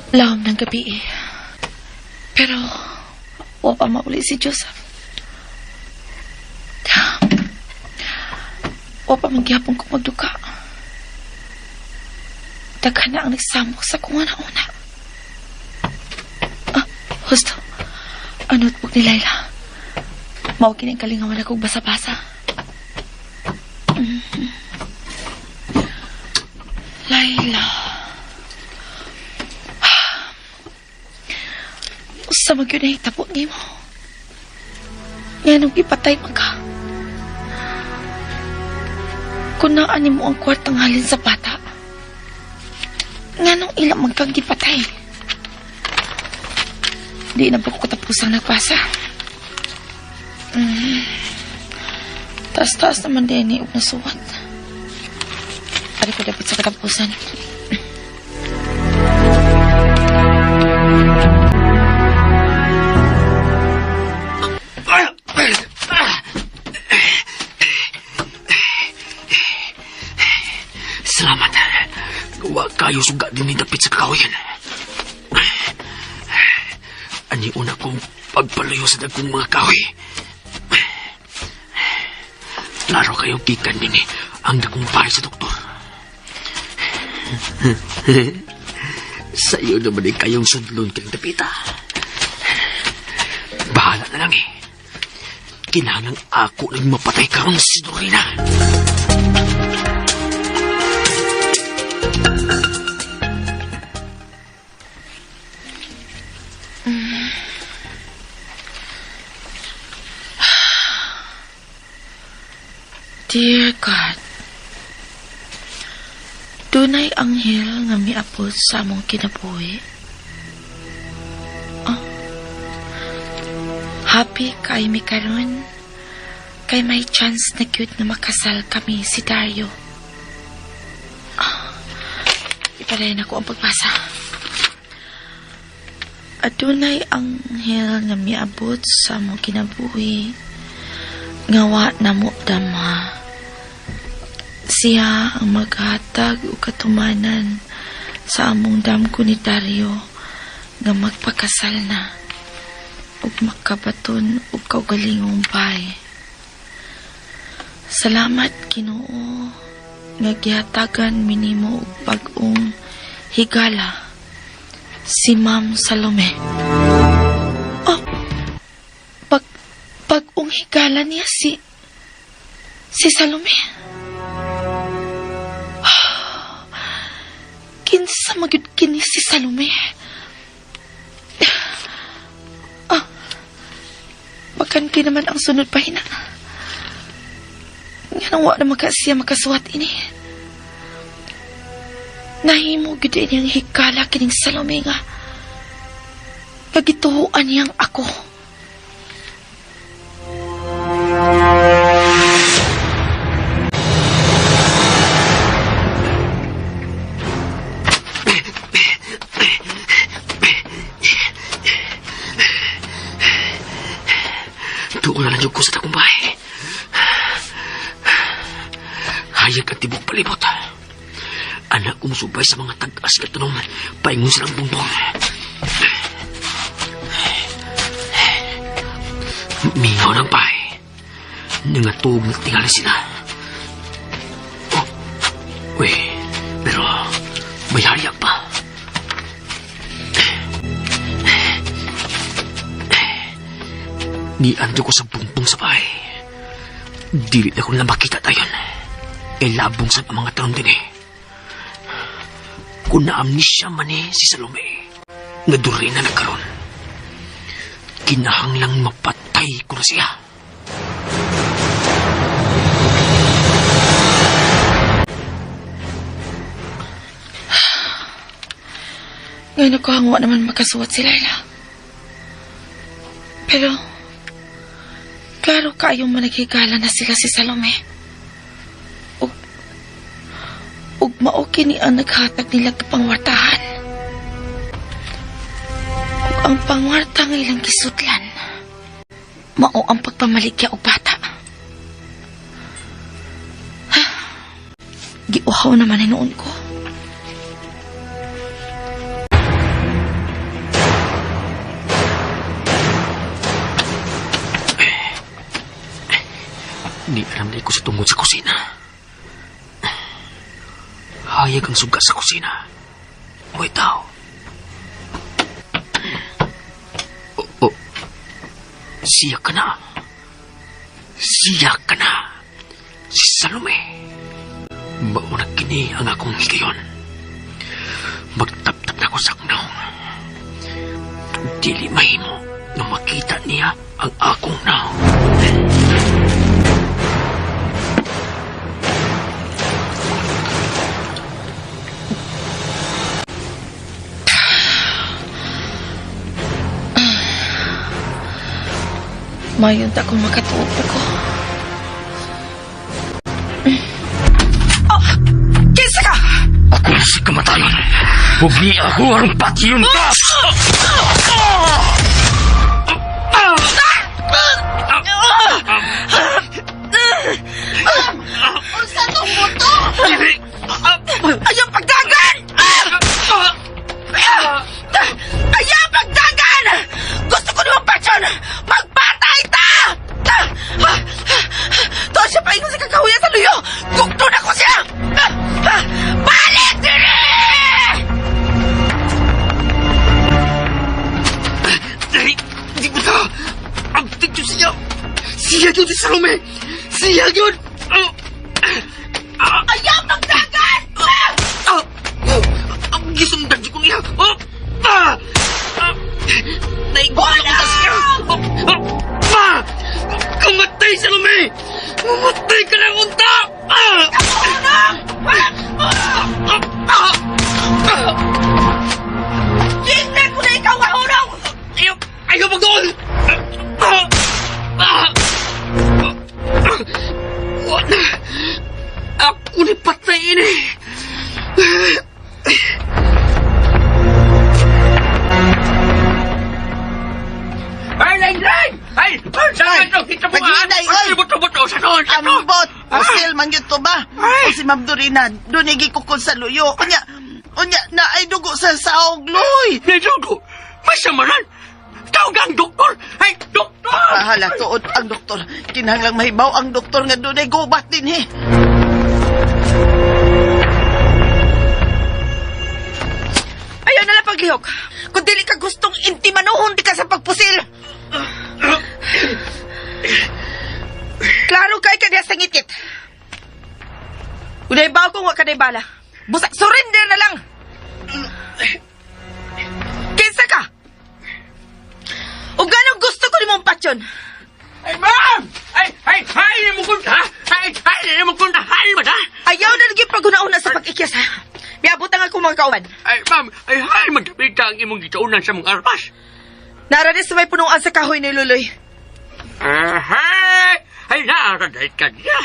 [SPEAKER 3] Lahom ng gabi eh. Pero, wa pa mauli si Joseph. Wa pa mangyapon ko magduka. Daghan na ang nagsamok sa kung una-una. Ah, husto. Ang notebook ni Laila. Mao kini ang kalingawan akong basa-basa. Laila. Usa man gyud nahitabo nimo. Nganong gipatay man ka? Kung naa nimo ang kwartang halin sa bata, nganong ila man kang gipatay? Di na ba ko katapusang nagpasa? Taas-taas naman din ni og nasuwat. Ari ko dapat sa katapusan.
[SPEAKER 6] Salamat. Wa kayo suga din ni dapit sa kakahuyan. Ani una kong pagpalayo sa dagkong mga kahoy. Klaro kayo gikan din eh, ang dagkong bahay sa doktor. Sa iyo naman eh kayong sudlon kang dapita. Bahala na lang eh. Kinahanglan ako nang mapatay karon si Dorina.
[SPEAKER 3] Dear God, dunay anghel nga miabot sa among kinabuhi. Oh. Happy kay mi karon kay may chance na cute na makasal kami si Dario. Ah, ipadayon ako ang pagbasa. Adunay anghel nga miabot sa among kinabuhi nga wa na mo dama. Siya ang maghatag og katumanan sa among damgo ni Dario nga magpakasal na ug makabaton og kaugalingong bay. Salamat Ginoo nga gihatagan minimo og bag-ong higala si Ma'am Salome. Oh, bag-ong higala niya si Salome. Kinsa magyud kini si Salome? Ah, bakante naman ang sunod pahina. Nga nang wa na maka siya makasuwat ini. Nahimo gyud niyang higala kining Salome nga gituhuan niyang ako.
[SPEAKER 6] Tuon na lang yung ko sa dakong bahay. Hayag ang tibok palibot. Anak ko musubay sa mga tag-as ka tanong paingon silang bungbong. Mingaw ng bahay. Nangatog na tingali sila. Oh, uy, pero may hayag pa. Niando ko sa bumbong sa bahay. Dili na ko nila makita tayon. Kay labong sa mga taon din eh. Kung na-amnesia man eh si Salome, nga duri na nagkaroon. Kinahanglang mapatay ko na siya.
[SPEAKER 3] Ngayon ako hangwa naman makasuwat si Laila. Pero, klaro kayo managhigala na sila si Salome. Ug mao kini ang naghatag nila pangwartahan. Ug ang pangwarta nga ilang gisudlan, mao ang pagpamaligya og bata. Ha? Giuhaw naman hinuon ko.
[SPEAKER 6] Di alam na ko sa tungod sa kusina. Hayag ang suga sa kusina. May tao. Oh, oh. Siya ka na. Siya ka na. Si Salome. Mauna kini ang akong higayon. Magtap-tap na ako sa akong naong. Dili mahimo nga makita niya ang akong naong.
[SPEAKER 3] Mas mayon ta kung makatuog pa ko. Oh! Kinsa ka!
[SPEAKER 6] Ako na si kamatayon. Huwag niya ako arong patyon ka!
[SPEAKER 3] Unsa tong buto? Ayaw pagdagan! Ayaw pagdagan! Gusto ko naman patsyon! Magpatay ta! Tuwa siya paingon sa kakahuya sa luyo! Gugto na ko siya! Balik diri!
[SPEAKER 6] Dali! Di ko ta! Ang tigyo siya! Siya yun si Salome! Siya yun!
[SPEAKER 3] Ayaw pagdagan!
[SPEAKER 6] Ah! Ang gisundan ko niya! Oh! Ah! Ah! Naiguan ako sa siya! Oh! Ah! Ah! Kamatay, Salome! Mamatay ka ng unta! Ah! Ah! Ah! Ah! Ah!
[SPEAKER 3] Hindi ko na ikaw mahurong!
[SPEAKER 6] Ayaw! Ayaw magdoon! Ah! Ah! Ah! Wala! Ako ni patayin eh! Ay, ay, ay! Ay! Ay! Kita mo ah!
[SPEAKER 9] Naghinay, oy!
[SPEAKER 6] Buto-buto! Sa noon! Sa noon!
[SPEAKER 9] Ambot! Pusil man yun to ba? O si Ma'am Dorina, doon gikukol sa luyo. Unya, unya, na ay dugo sa saog, Loy!
[SPEAKER 6] Nadugo! Masamaran! Tawag ang doktor! Ay, doktor!
[SPEAKER 9] Pahala, tuod ang doktor. Kinahanglang mahibaw ang doktor nga doon ay gubat din eh.
[SPEAKER 3] Ayaw na lang paglihok. Kung dili ka gustong intimanuhon di ka sa pagpusil. Klaro kay kaniya sa ngikit. Unay ba kung wa ka bala. Busa, surrender na lang. Kinsa ka? O ganong gusto ko nimong patsyon?
[SPEAKER 6] Ay, ma'am! Ay, ay, ay, mo kunta! Ay, ay, mo kunta! Ay, ba
[SPEAKER 3] Ayaw na lagi paghunauna sa pag-ikyas ha. Miabot ang akong mga kauban.
[SPEAKER 6] Ay, ma'am, ay, ay, magdapita ang imong gitaunan sa mong armas.
[SPEAKER 3] Naranis sa may punuan sa kahoy ni Luloy.
[SPEAKER 6] Ahay! Ay, naaraday ka niya.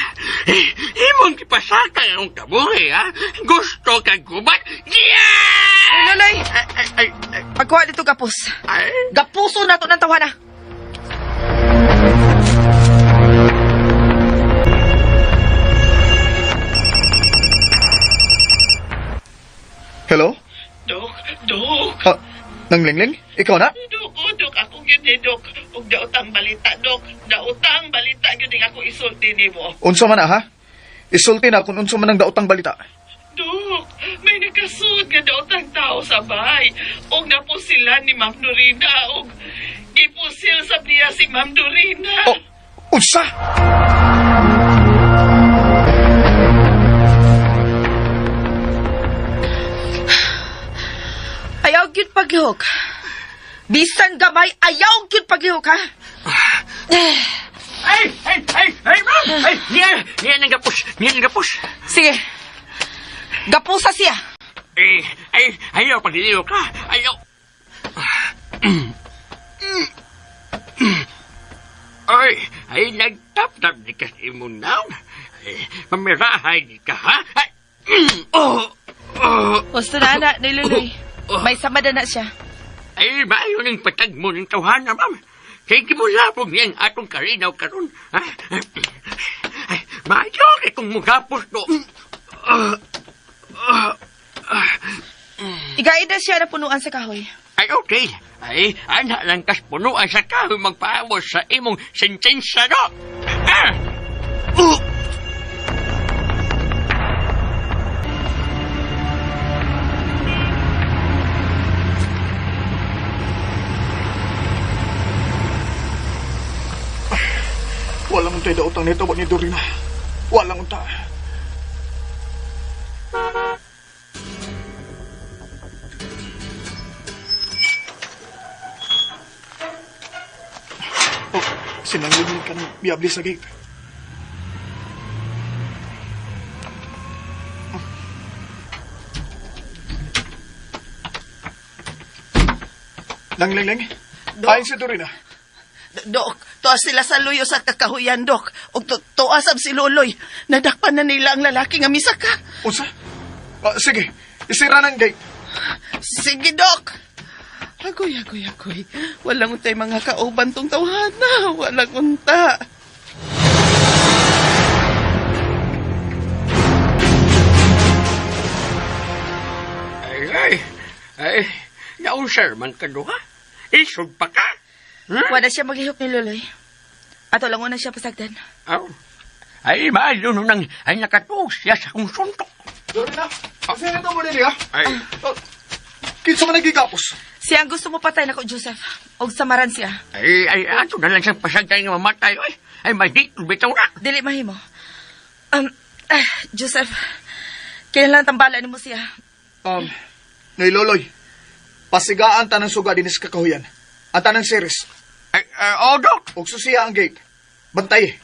[SPEAKER 6] Eh, imong gipasakay ang kabuhi, ha? Gusto kang gubat? Yeah!
[SPEAKER 3] Luloy,
[SPEAKER 6] Ay, ay, ay, ay,
[SPEAKER 3] pagkuha dito gapos.
[SPEAKER 6] ay.
[SPEAKER 3] Gapuso na to ng tawana.
[SPEAKER 10] Hello?
[SPEAKER 7] Dok, Dok.
[SPEAKER 10] Ah, nang Lingling? Ikaw na?
[SPEAKER 7] Dok, oh, Dok, ako gyud ni Dok. Og daotang balita, Dok. Daotang balita gyud ning ako isulti nimo.
[SPEAKER 10] Unsa man na, ha? Isulti na kung unsa man ang daotang balita.
[SPEAKER 7] Dok, may nakasuod nga daotang tao sa bahay. Og napusilan ni Ma'am Dorina. Og gipusil sab niya si Ma'am Dorina.
[SPEAKER 10] Oh, unsa?
[SPEAKER 3] Ayaw gyud paglihok. Bisan gamay, ayaw gyud paglihok ha.
[SPEAKER 6] Ay, ay, ay, ay, ma'am! Ay, niya, niya nang gapos, niya nang gapos.
[SPEAKER 3] Sige. Gapusa siya.
[SPEAKER 6] Eh, ay, ayaw, pagliliw ka. Ayaw. Ay, ay, nagtap-tap di ka sa imong naon. Ay, mamirahay di ka, ha? Ay, oh, oh.
[SPEAKER 3] Gusto na na ni Luloy. May samada na siya.
[SPEAKER 6] Ay, maayo ng patag mo ng tawhana, ma'am. Kay gimulabog niya ang atong karinaw karon. Ha? Ay, maayo kay kung mugapos to. Ah, ah, ah.
[SPEAKER 3] Igaid na siya na punuan sa kahoy.
[SPEAKER 6] Ay, okay. Ay, ana lang kas punuan sa kahoy magpaabot sa imong sentensya, no? Ah!
[SPEAKER 10] Walang untay daotang nito ni Dorina. Walang unta. Oh, sinanglingling ka ng miabli sa gate. Langlingling?
[SPEAKER 9] Dok.
[SPEAKER 10] Ayon si Dorina.
[SPEAKER 9] Dok, Tuwa sila sa luyo sa kakahuyan, Dok. Ug tuwa sab si Loloy. Nadakpan na nila ang lalaki nga misaka.
[SPEAKER 10] Unsa? Ah, sige, isira ng gate.
[SPEAKER 9] Sige, Dok. Agoy, agoy, agoy. Walang untay mga kauban tong tawhana. Walang unta.
[SPEAKER 8] Ay, ay, ay, nausar man ka duha. Isog pa ka.
[SPEAKER 3] Wala siya maglihok ni Loloy. Ato lang una siya pasagdan.
[SPEAKER 8] Aw. Ay, maalo nang ay nakatuog siya sa akong suntok.
[SPEAKER 10] Dorina, asa na mo nila?
[SPEAKER 8] Ay,
[SPEAKER 10] Oh, kinsa man nagigapos?
[SPEAKER 3] Siya ang gusto mo patay nako, Joseph. Og samaran siya.
[SPEAKER 8] ay, ay, ato na lang siyang pasagdan nga mamatay. Ay, ay, madito bitaw na.
[SPEAKER 3] Dili mahimo. Joseph, kailan tambala nimo siya?
[SPEAKER 10] Nay Loloy, pasigaan tanang suga dinis kakahuyan. Ang tanang series.
[SPEAKER 8] Ay, ay, oh, Dok.
[SPEAKER 10] Og susiya ang gate. Bantay.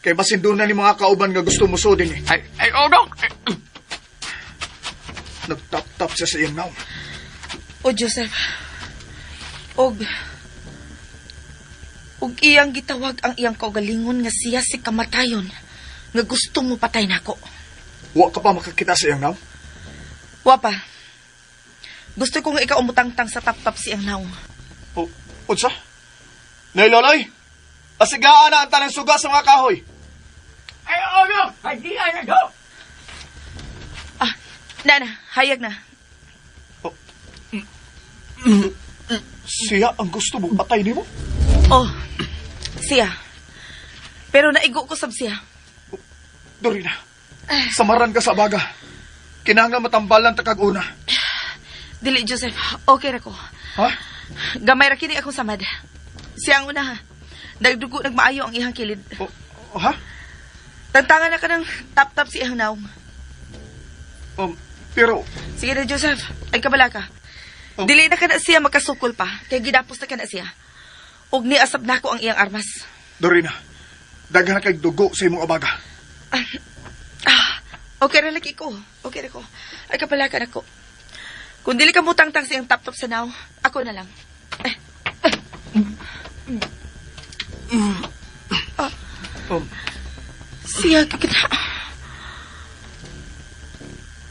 [SPEAKER 10] Kay basin doon na ni mga kauban nga gusto mo din eh.
[SPEAKER 8] Ay, ay, oh, Dok. Ay,
[SPEAKER 10] Nagtap-tap siya sa iyang naong.
[SPEAKER 3] O Joseph, og og iyang gitawag ang iyang kaugalingon nga siya si kamatayon nga gusto mo patay nako.
[SPEAKER 10] Wa ka pa makakita sa iyang naong?
[SPEAKER 3] Wa pa. Gusto ko nga ikaw umutangtang sa taptap siyang naong.
[SPEAKER 10] O, unsa? Nay Loloy, pasigaan na ang tanang suga sa mga kahoy.
[SPEAKER 8] ay, oh, Dok. Ay, di, ay, Dok.
[SPEAKER 3] Ah, nana, hayag na.
[SPEAKER 10] Siya ang gusto mong patay nimo?
[SPEAKER 3] Oh, siya. Pero naigo ko sab siya.
[SPEAKER 10] Dorina, samaran ka sa baga. Kinahanglan matambalan ta kag una.
[SPEAKER 3] Dili, Joseph. Okay ra ko.
[SPEAKER 10] Ha?
[SPEAKER 3] Gamay ra kini akong samad. Siya ang una ha. Nagdugo nagmaayo ang iyang kilid.
[SPEAKER 10] O, ha?
[SPEAKER 3] Tantangan na ka ng tap-tap si iyang naong.
[SPEAKER 10] Pero,
[SPEAKER 3] Sige na, Joseph. Ay, kabala ka.
[SPEAKER 10] Oh.
[SPEAKER 3] Dili na ka na siya makasukol pa. Kay gidapos na ka na siya. Ug niasab na ko ang iyang armas.
[SPEAKER 10] Dorina, daghan kay dugo sa imong abaga.
[SPEAKER 3] Ah, okay ra lagi ko. Okay ra ko. Ay, kabala ka na ko. Kung dili ka mutangtang sa iyang tap-tap sa naw, ako na lang. Eh. Ah. Siya kita.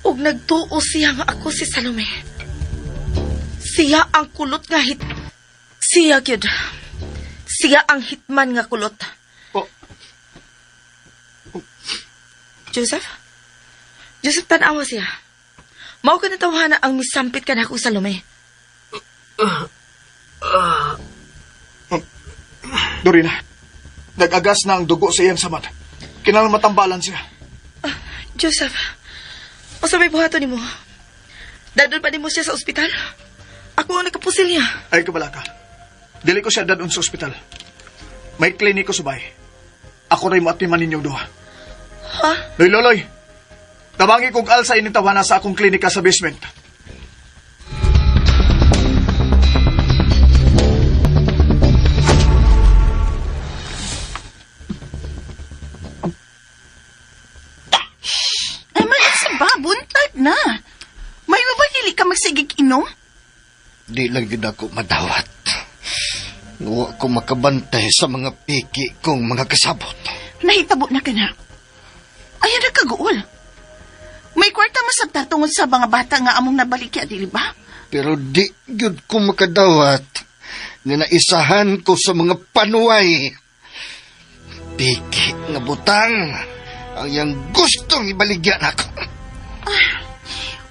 [SPEAKER 3] Ug nagtuo siya nga ako si Salome. Siya ang kulot nga hit. Siya gyud. Siya ang hitman nga kulot.
[SPEAKER 10] Oh.
[SPEAKER 3] Joseph? Joseph, tanawa siya. Mao ka na ang misampit ka na ako Salome.
[SPEAKER 10] Dorina, nag-agas na ang dugo sa iyang samad. Kinahanglan matambalan siya.
[SPEAKER 3] Joseph, unsa may buhaton nimo? Dadon pa nimo siya sa ospital? Ako ang nagkapusil niya.
[SPEAKER 10] Ay, kabala ka. Dili ko siya dadon sa ospital. May kliniko subay. Ako rin mo at niman ninyong duha.
[SPEAKER 3] Ha?
[SPEAKER 10] Loy, Loloy, tabangi kong alsa ining tawana sa akong klinika sa basement.
[SPEAKER 9] Ay, malis ba? Buntag na. May ba dili ka magsigig inom?
[SPEAKER 5] Di lang yun ako madawat. Wa ko makabantay sa mga piki kong mga kasabot.
[SPEAKER 9] Nahitabo na ka na. Ayan na kaguol. May kwarta masabta tungod sa mga bata nga among nabalikya, dili ba?
[SPEAKER 5] Pero di gyud ko makadawat nga naisahan ko sa mga panuway. Piki nga butang ang iyang gustong ibaligyan ako.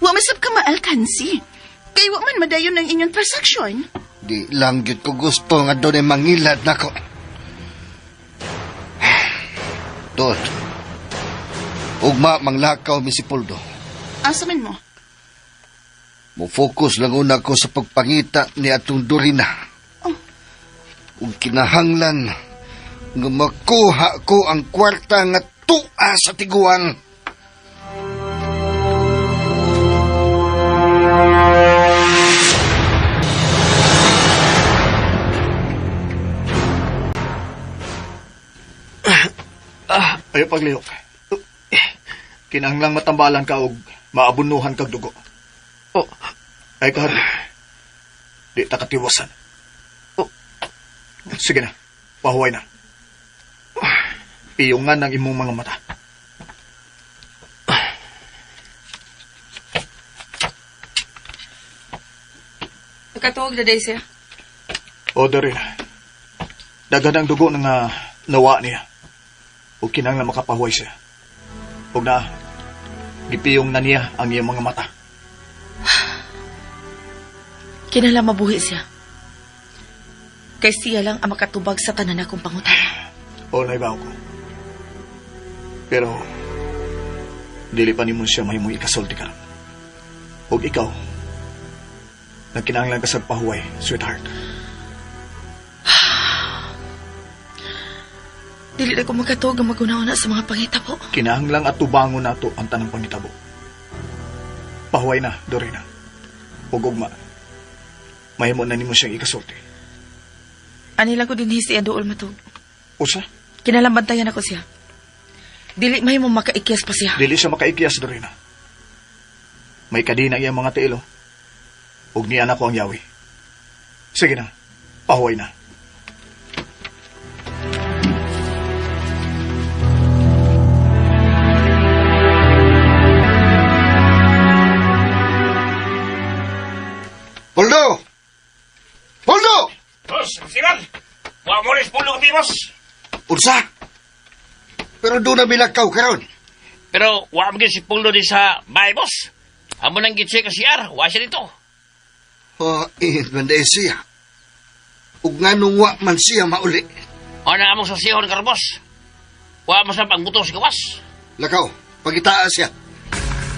[SPEAKER 9] Wa masab ka maalkansi. Kay wa man madayon ang inyong transaksyon.
[SPEAKER 5] Di lang gyud ko gusto nga doon ay mangilad nako. Dod, ugma manglakaw mi si Poldo.
[SPEAKER 9] Asa man mo?
[SPEAKER 5] Mo-focus lang una ko sa pagpangita ni atong Dorina.
[SPEAKER 9] Oh.
[SPEAKER 5] Ug kinahanglan nga makuha ko ang kwarta nga tua sa tiguang.
[SPEAKER 10] Ayaw paglihok. Kinahanglang matambalan ka og maabunuhan kag dugo.
[SPEAKER 8] Oh.
[SPEAKER 10] Ay kahadlok. Di ta katiwasan.
[SPEAKER 8] Oh.
[SPEAKER 10] Sige na, pahuway na. Piyungan ang imong mga mata.
[SPEAKER 7] Nakatuog na day siya.
[SPEAKER 10] O, Dorina. Daghan ang dugo nga nawa niya. O kinahanglan makapahuway siya. Ug na, gipiyong na niya ang iyang mga mata.
[SPEAKER 7] Kinahanglan mabuhi siya. Kay siya lang ang makatubag sa tanan akong pangutana.
[SPEAKER 10] O, naibaw ko. Pero, dili pa nimo siya mahimong ikasulti karon. Ug ikaw, nagkinahanglan ka sa pahuway, sweetheart.
[SPEAKER 7] Dili na ko makatuog ang maguna-una sa mga pangitabo.
[SPEAKER 10] Kinahanglan at tubangon nato ang tanang pangitabo. Pahuway na, Dorina. Ug ugma. Mahimo na nimo siyang ikasulti.
[SPEAKER 7] Ani lang ko dinhi siya duol matug.
[SPEAKER 10] Usa?
[SPEAKER 7] Kinahanglan bantayan ako siya. Dili mahimo makaikyas pa siya.
[SPEAKER 10] Dili siya makaikyas, Dorina. May kadina iyang mga tiilo. Ug niya na ko ang yawi. Sige na, pahuway na.
[SPEAKER 5] Poldo! Poldo!
[SPEAKER 8] Boss, Siman! Wa mo rin pulo kami, boss.
[SPEAKER 5] Unsa? Pero doon na bilakaw karon.
[SPEAKER 8] Pero wa mo si Pulo di sa bahay, boss. Amo nang gitse ka CR, wa siya dito.
[SPEAKER 5] Hain man dahil siya. Ug nganong wa man siya mauli.
[SPEAKER 8] O na among sasihon karon, boss. Wa mo sa pangbuto sa gawas.
[SPEAKER 5] Lakaw, pagitaa siya.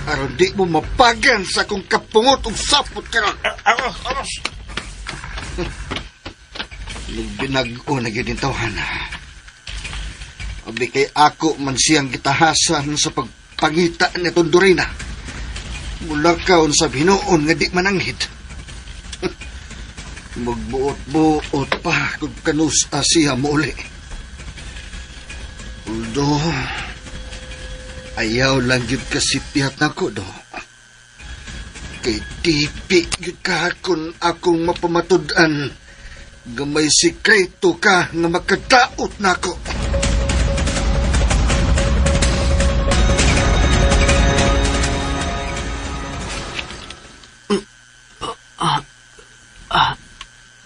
[SPEAKER 5] Aron di mo mapagan sa akong kapungot ug sapot karon.
[SPEAKER 8] Ako, boss.
[SPEAKER 5] Binag-o na gyud tawhan. Abi kay ako man siyang gitahasan sa pagpangita ni Tondorina. Mulakaw sa hinuon nga di mananghid. Magbuot-buot pa kung kanus siya mouli. Uldo, ayaw lang yun kasi piyat nako do. Kay tipi yun ka kung akong mapamatud-an. Gamay sikreto ka nga makadaot nako.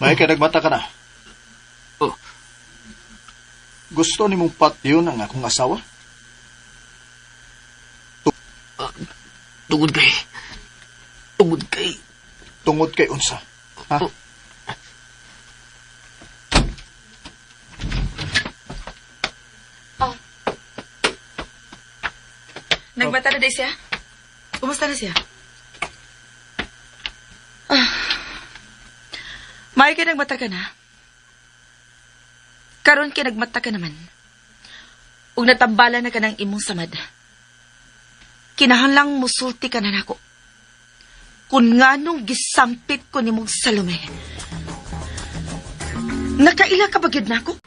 [SPEAKER 10] May ka nagmata ka na.
[SPEAKER 6] Oh.
[SPEAKER 10] Gusto ni mong patyon ang akong asawa?
[SPEAKER 6] Tungod kay... Tungod kay...
[SPEAKER 10] Tungod kay unsa? Ha?
[SPEAKER 6] Oh.
[SPEAKER 7] Oh. Nagbata na day siya? Kumusta na siya? May ka nagmata ka na. Karon kay nagmata ka naman. Ug natambala na ka ng imong samad. Kinahanglang musulti ka na nako. Kung nganong gisampit ko nimong Salome. Nakaila ka ba gyud nako?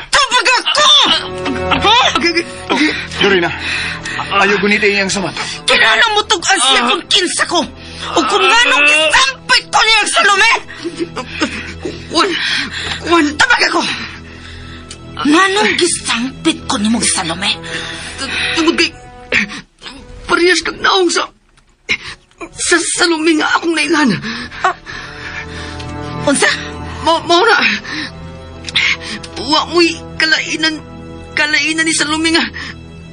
[SPEAKER 7] Tubag ako!
[SPEAKER 10] Dorina, ayaw guniti iyang samad.
[SPEAKER 7] Kinahanglang mutug-an siya kung kinsa ko. O kung nganong gisampit ko niyang Salome!
[SPEAKER 6] Kuan! Kuan!
[SPEAKER 7] Tabag ako! Nganong gisampit ko nimong Salome?
[SPEAKER 6] Tungod kay... Parehas kag naong sa... Sa Salome nga akong nailan.
[SPEAKER 7] Unsa?
[SPEAKER 6] Mao na. Wa mo'y kalainan... Kalainan ni Salome nga...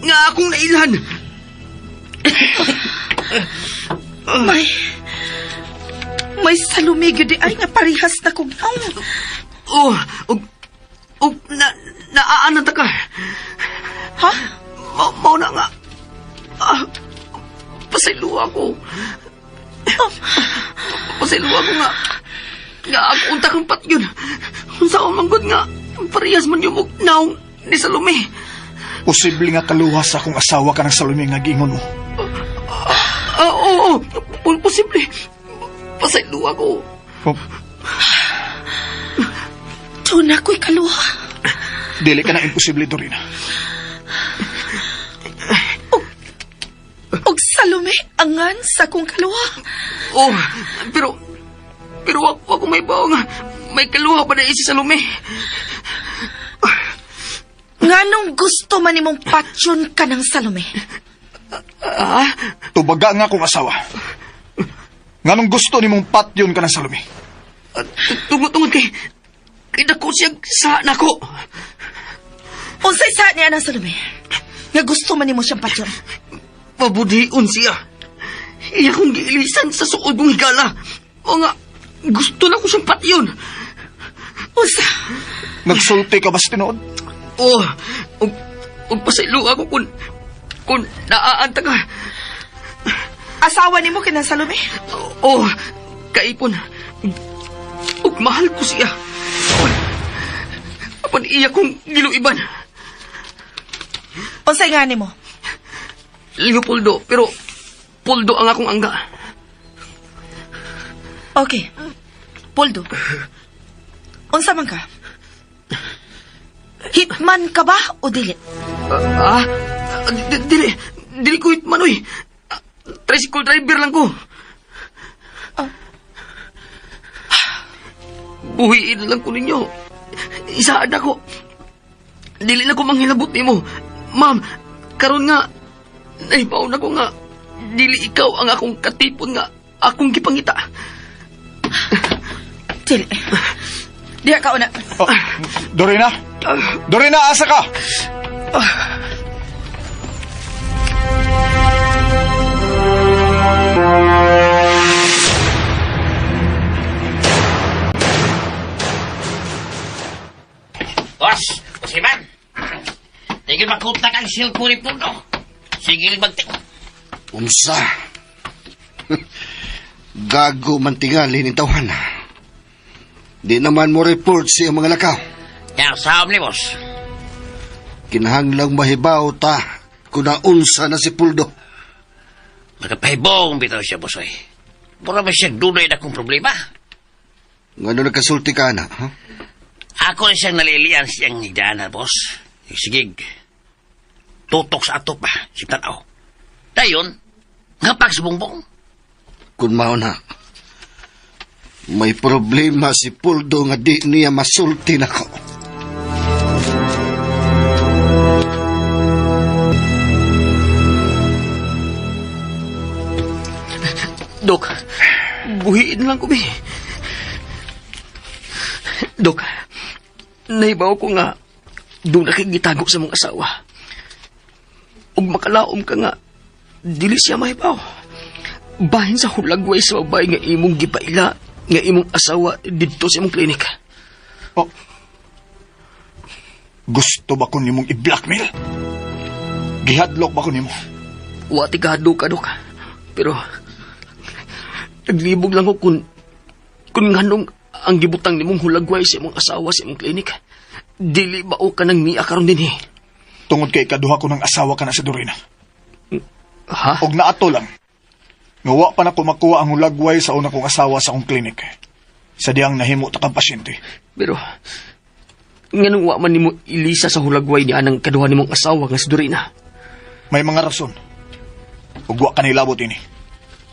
[SPEAKER 6] Nga akong nailan.
[SPEAKER 7] May... May Salome gyud di ay nga parehas na kog naong.
[SPEAKER 6] Oh, og na, naaana ta ka.
[SPEAKER 7] Ha?
[SPEAKER 6] Mao na nga. Pasaylo ako. Pasaylo ako nga. Nga ako unta kang patyon. Unsa man manggod nga parehas man yung naong ni Salome.
[SPEAKER 10] Posible nga kaluha sa akong asawa ka ng Salome nga giingon mo.
[SPEAKER 6] Oo, posible. Pasaylo ako.
[SPEAKER 10] Oh.
[SPEAKER 7] Doon ako'y kaluha.
[SPEAKER 10] Dili ka na imposible, Dorina.
[SPEAKER 7] Og Salome, angan sa akong kaluha.
[SPEAKER 6] Oh, pero wag ko may bawo nga. May kaluha pa na si Salome.
[SPEAKER 3] Nganong gusto man nimong patyon ka ng Salome?
[SPEAKER 6] Ah?
[SPEAKER 10] Tubaga nga akong asawa. Nganong gusto nimong patyon ka ng Salome?
[SPEAKER 6] Tungod-tungod kay... Kay dako siya sa nako.
[SPEAKER 3] Unsay sa niya ng Salome? Nga gusto man nimo siyang patyon.
[SPEAKER 6] Pabudhion siya. Iya kong giilisan sa suod kong higala. O nga, gusto na ko siyang patyon.
[SPEAKER 3] Unsa?
[SPEAKER 10] Nagsulti ka ba sa tinuod?
[SPEAKER 6] Oh, ug pasaylo ako kung naaanta ka.
[SPEAKER 3] Asawa nimo kinang Salome?
[SPEAKER 6] Oh, kaipon. Ug mahal ko siya. Apan iya kong giluiban.
[SPEAKER 3] Unsay nga nimo?
[SPEAKER 6] Leopoldo, pero Poldo ang akong angga.
[SPEAKER 3] Okay. Poldo. Unsa man ka? Hitman ka ba o dili?
[SPEAKER 6] Dili. Dili ko hitman, oy. Tricycle driver lang ko.
[SPEAKER 3] Oh.
[SPEAKER 6] Buhiin lang ko ninyo. Isaad ako. Dili na ko manghilabot nimo. Ma'am, karon nga, nahibaw na ko nga, dili ikaw ang akong katipon nga akong gipangita.
[SPEAKER 3] Dili. Diha ka una.
[SPEAKER 10] Oh, Dorina? Dorina, asa ka?
[SPEAKER 8] Boss, Kusiman. Tigil makuntak ang cellphone ni Puno. Sige, magtik.
[SPEAKER 5] Unsa? Gago man tingali ni tawhan. Di naman mo report sa iyang mga lakaw.
[SPEAKER 8] Kaya sahom ni boss.
[SPEAKER 5] Kinahanglang mahibaw ta kung naunsa na si Puldo.
[SPEAKER 8] Magkapahibong bitaw siya, boss. Oy. Mura ba siya dunay na kong problema?
[SPEAKER 5] Ngano nagkasulti ka na, ha?
[SPEAKER 8] Ako na siyang nalilian siyang higdaan, boss. Sige, tutok sa atop ba, si tanaw. Dayon, nga pagsubongbong.
[SPEAKER 5] Kung mao na, may problema si Puldo nga di niya masulti nako.
[SPEAKER 6] Dok, buhiin lang ko, bi. Dok, nahibaw ko nga, doon na kay gitago sa mong asawa. Ug makalaom ka nga, dili siya mahibaw. Bahin sa hulagway sa babae nga imong gipaila, nga imong asawa didto sa imong klinik.
[SPEAKER 10] Oh. Gusto ba ko nimong i-blackmail? Gihadlok ba ko nimo?
[SPEAKER 6] Wati ka hadlok ka, Dok. Pero, naglibog lang ko kung nganong ang gibutang nimong hulagway sa imong asawa sa imong klinik. Dili ba o ka nang niya karon din eh?
[SPEAKER 10] Tungod kay kaduha ko ng asawa ka na si Dorina.
[SPEAKER 6] Ha?
[SPEAKER 10] Og naato lang. Nga wa pa na ko makuha ang hulagway sa una kong asawa sa akong klinik. Sa diyang nahimo ta kang pasyente.
[SPEAKER 6] Pero, nganong wa man nimo ilisa sa hulagway ni anang kaduha nimong asawa nga si Dorina?
[SPEAKER 10] May mga rason. Ug wa ka nilabot ini.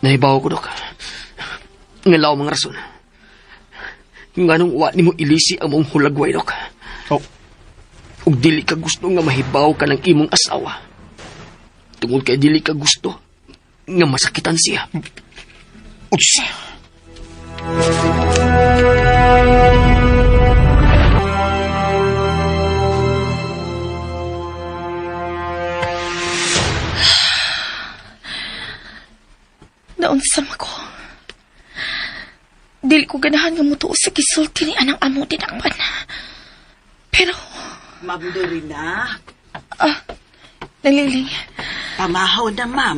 [SPEAKER 6] Nahibaw ko, Dok. Ngalaw mga rason. Nganong wa nimo ilisi ang mong hulagway, Dok?
[SPEAKER 10] Oh.
[SPEAKER 6] Ug dili ka gusto nga mahibaw ka ng imong asawa. Tungod kay dili ka gusto nga masakitan siya.
[SPEAKER 10] Utsa!
[SPEAKER 3] Naunsa man ko. Dili ko ganahan nga mutuo sa gisulti ni anang amo dinakpan. Pero,
[SPEAKER 9] Ma'am Dorina,
[SPEAKER 3] naliling,
[SPEAKER 9] pamahaw na ma'am.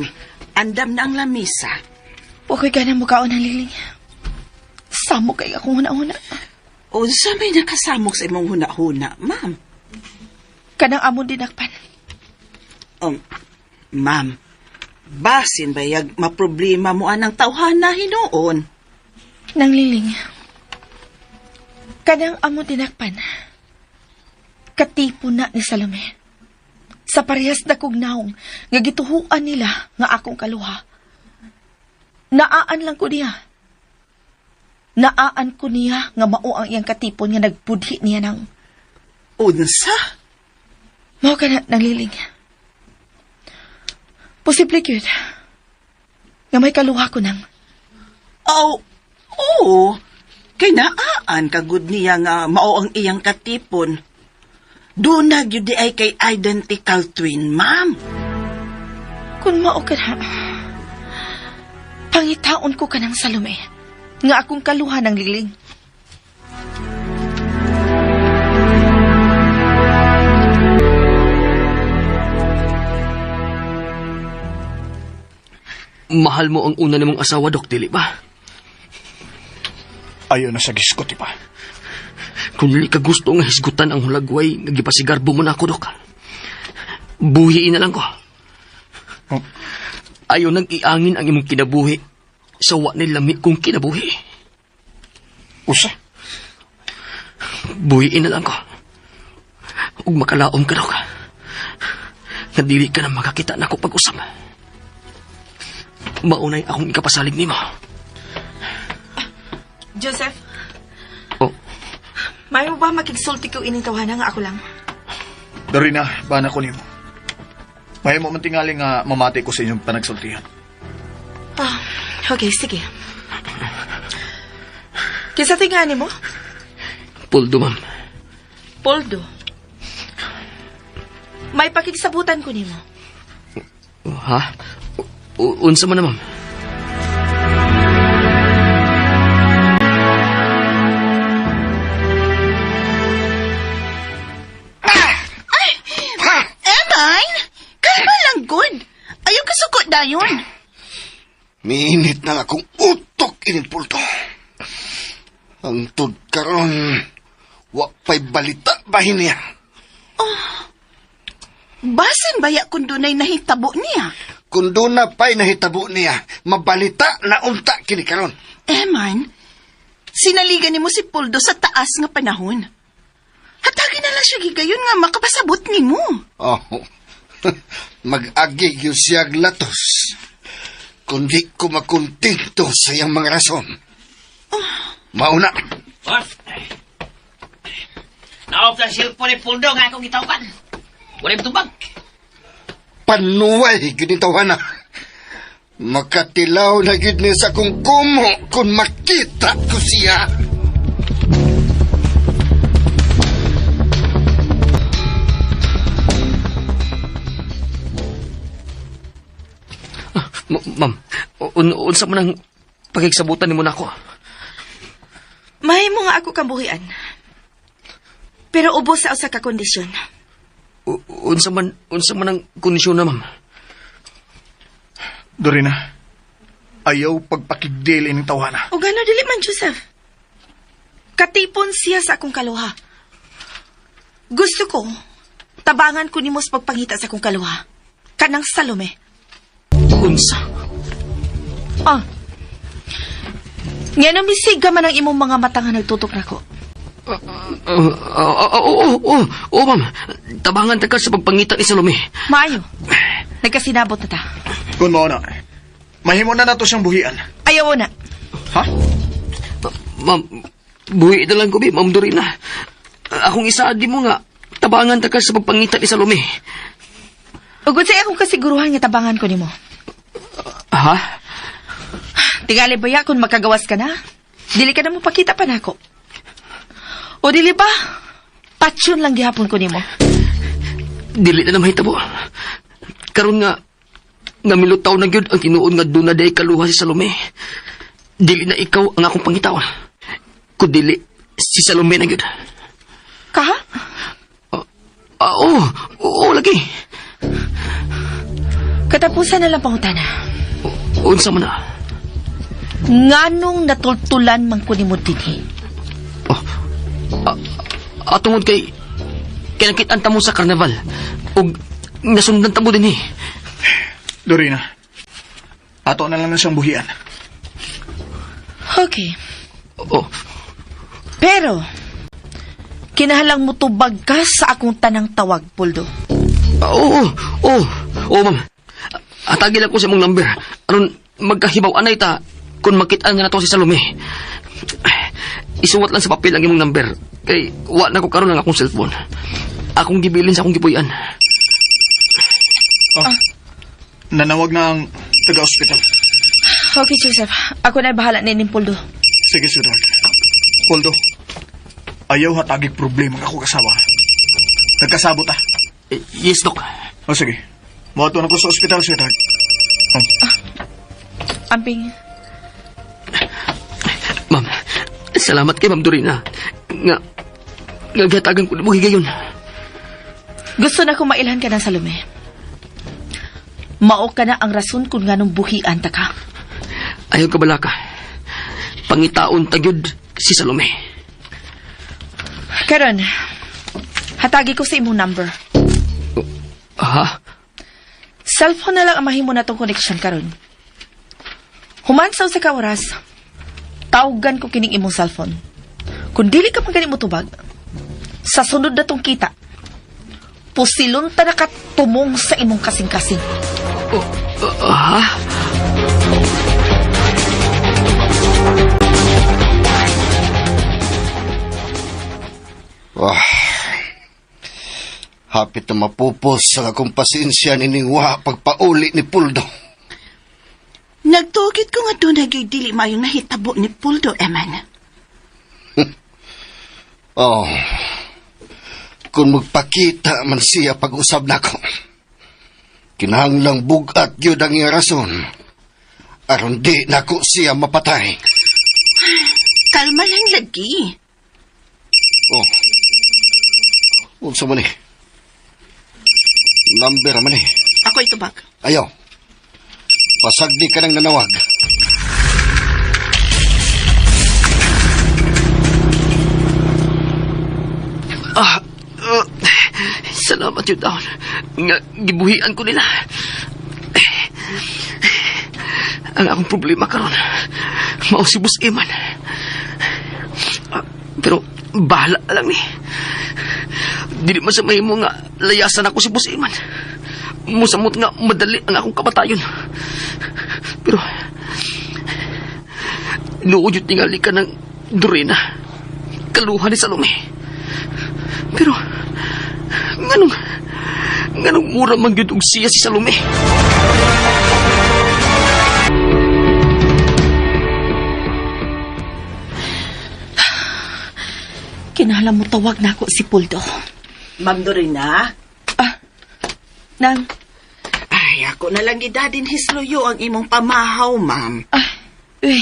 [SPEAKER 9] Andam na ang lamisa.
[SPEAKER 3] wa ko'y ganang mukaon ng liling. Samo kay akong huna-huna.
[SPEAKER 9] Unsa may nakasamok sa imong huna-huna, ma'am?
[SPEAKER 3] Kanang amo dinakpan.
[SPEAKER 9] Ma'am, basin bayag maproblema mo anang tawhana hinuon.
[SPEAKER 3] Nang liling. Kanang amo dinakpan. Katipo na ni Salome. Sa parehas na kog naong, nga gituhuan nila nga akong kaluha. Naaan lang ko niya. Naaan ko niya nga mao ang iyang katipon nga nagpudhi niya nang
[SPEAKER 9] Unsa?
[SPEAKER 11] Mao ka na nangliling. Posible gyud nga may kaluha ko nang.
[SPEAKER 9] Oh, oo. Kay naaan kagud niya nga mao ang iyang katipon. Doon na gyud di ay kay identical twin, ma'am.
[SPEAKER 11] Kung mao ka na, pangitaon ko ka ng Salome nga akong kaluha ng liling.
[SPEAKER 6] Mahal mo ang una nimong asawa, Dok, dili ba?
[SPEAKER 10] Ayaw na sa giskot, pa.
[SPEAKER 6] Kung dili ka gusto nga hisgutan ang hulagway, nga gipasigarbo mo na ako, Dok. Buhiin na lang ko.
[SPEAKER 10] Oh.
[SPEAKER 6] Ayaw nang iangin ang imong kinabuhi sa wa ni lami kong kinabuhi.
[SPEAKER 10] Usa?
[SPEAKER 6] Buhiin na lang ko. Ug makalaom ka, Dok. Nga dili ka na makakita na ako pag-usap. Maunay akong ikapasalig nimo.
[SPEAKER 11] Joseph,
[SPEAKER 6] Oh.
[SPEAKER 11] Mayo ba makigsulti ko ining tawhana nga ako lang?
[SPEAKER 10] Dorina, bana ko nimo. May mo man tingali nga mamati ko sa inyong panagsultihan.
[SPEAKER 11] Ah, okay, sige. Kinsa tingani mo?
[SPEAKER 6] Puldo, ma'am.
[SPEAKER 11] Poldo. May pakigsabutan ko nimo.
[SPEAKER 6] Ha? Unsa man na, ma'am?
[SPEAKER 3] Emine! Kalma lang, good. Ayaw kasukot dayon.
[SPEAKER 5] Miinit na akong utok ining pulto. Ang tud karon, wa pa'y balita bahin niya.
[SPEAKER 3] Oh, basin baya kung dunay nahitabo niya.
[SPEAKER 5] Kung doon na pa'y nahitabo niya, mabalita na unta kini karon.
[SPEAKER 3] Eman, sinaligan nimo si Puldo sa taas nga panahon. Hatagin na lang siya gigayon nga makapasabot nimo.
[SPEAKER 5] Oh, mag-agi yun siya latos. Kundi ko makontento sa iyang mga rason. Mauna.
[SPEAKER 8] Boss! Na-off sa cellphone ni Puldo nga akong gitawgan. Wala yung tubag.
[SPEAKER 5] Panuway, ginitawa na. Makatilaw na gid ni sa akong kumo kung makita ko siya.
[SPEAKER 6] Ma'am, unsa man ang pakigsabutan nimo nako?
[SPEAKER 11] Mahimo nga ako kang buhian. Pero ubos sa usa ka kondisyon.
[SPEAKER 6] Unsa man ang kondisyon na, ma'am?
[SPEAKER 10] Dorina, ayaw pagpakigdil ining tawhana.
[SPEAKER 11] O gano dili man, Joseph. Katipon siya sa akong kaluha. Gusto ko, tabangan ko nimo sa pagpangita sa akong kaluha. Kanang Salome.
[SPEAKER 6] Unsa?
[SPEAKER 11] Ah. Nga namisig ka man ang imong mga mata nga nagtutok nako.
[SPEAKER 6] Oo, ma'am. Tabangan ta ka sa pagpangita ni Salome.
[SPEAKER 11] Maayo. Nagkasinabot na ta.
[SPEAKER 10] Kung mao na, mahimo na nato siyang buhian.
[SPEAKER 11] Ayaw na.
[SPEAKER 10] Ha?
[SPEAKER 6] Ma'am, buhi na lang ko, Ma'am Dorina. Akong isaad di mo nga, tabangan ta ka sa pagpangita ni Salome.
[SPEAKER 11] Ugod sa akong kasiguruhan nga tabangan ko nimo.
[SPEAKER 6] Ha?
[SPEAKER 11] Tingali ba ya kung makagawas ka na? Dili ka na mo pakita pa nako. O dili ba? Patsyon lang gihapon ko nimo.
[SPEAKER 6] Dili na naman hitabo. Karon nga, nga milutaw na gyud ang tinuod nga doon na day kaluha si Salome. Dili na ikaw ang akong pangitaon. Kundili si Salome na gyud.
[SPEAKER 11] Kaha?
[SPEAKER 6] Oo, oo, lagi.
[SPEAKER 11] Katapusan na lang pangutana.
[SPEAKER 6] Unsa man na?
[SPEAKER 11] Nganong natultulan man ko nimo dinhi?
[SPEAKER 6] Oh, tungod kay kinakitaan ta mo sa karnaval ug nasundan ta mo dinhi.
[SPEAKER 10] Dorina, ato na lang na siyang buhian.
[SPEAKER 11] Okay.
[SPEAKER 6] Oh.
[SPEAKER 11] Pero, kinahalang mo tubag ka sa akong tanang tawag, Puldo.
[SPEAKER 6] Oo, oo, oo, ma'am. Atagi lang ko sa imong number. Aron magkahibaw anay ta kung makit-an nga nato si Salome. Isuwat lang sa papel ang imong number. Kay wa na ko karon ang akong cellphone. Akong gibilin sa akong gipuy-an.
[SPEAKER 10] Oh. Nanawag na ang taga-ospital.
[SPEAKER 11] Okay, Joseph. Ako na bahala ni Puldo.
[SPEAKER 10] Sige, sweetheart. Poldo, ayaw hatagig problema ang ako kasawa. Nagkasabot ah.
[SPEAKER 6] Eh, yes, Dok.
[SPEAKER 10] O sige. Moadto na ko sa ospital, sweetheart. Oh.
[SPEAKER 11] Amping.
[SPEAKER 6] Ma'am, salamat kay Ma'am Dorina. Nga, nga gihatagan ko na mo higayon.
[SPEAKER 11] Gusto na kong mailhan ka ng Salome. Mao ka na ang rason kung nganong buhian ta ka.
[SPEAKER 6] Ayaw ka balaka. Pangitaon tagyod si Salome.
[SPEAKER 11] Karon, hatagi ko sa imong number.
[SPEAKER 6] Ha?
[SPEAKER 11] Cellphone na lang ang mahimo na tong connection karon. Human sa usa ka oras, tawgan ko kining imong cellphone. Kung dili ka man gani motubag, sa sunod na tong kita, pusilon ta na ka tumong sa imong kasing-kasing.
[SPEAKER 6] Ha?
[SPEAKER 5] Wah. Hapit na mapupos sa akong pasensya nining wa pagpauli ni Puldo.
[SPEAKER 9] Nagtugid ko nga doon naging dili mayong nahitabo ni Puldo, Eman.
[SPEAKER 5] Oh. Kung magpakita man siya pag-usab nako. Kinahanglang bugat gyud ang iyang rason. Aron di nako siya mapatay.
[SPEAKER 9] Kalma lang lagi.
[SPEAKER 5] Oh. Unsa man ni? Number man ni.
[SPEAKER 9] Ako itubag.
[SPEAKER 5] Ayaw. Pasagdi ka ng nanawag.
[SPEAKER 6] Ah, salamat yun, taon. Nga, gibuhian ko nila. Ang akong problema karon, mao si Boss Eman. Ah, pero bahala lang ni. Dili man sa mahimo nga layasan ako si Boss Eman. Musamot nga madali ang akong kamatayon. Pero luod yung tingali ka ng Dorina. Kaluha ni Salome. Pero, nganong, nganong mura man gyud og siya si Salome.
[SPEAKER 11] Kinahanglan mo tawag na ako si Puldo.
[SPEAKER 9] Ma'am Dorina?
[SPEAKER 11] Ah, Nang,
[SPEAKER 9] Ay, ako na lang gidadin hisluyo ang imong pamahaw, ma'am.
[SPEAKER 11] ah, uy.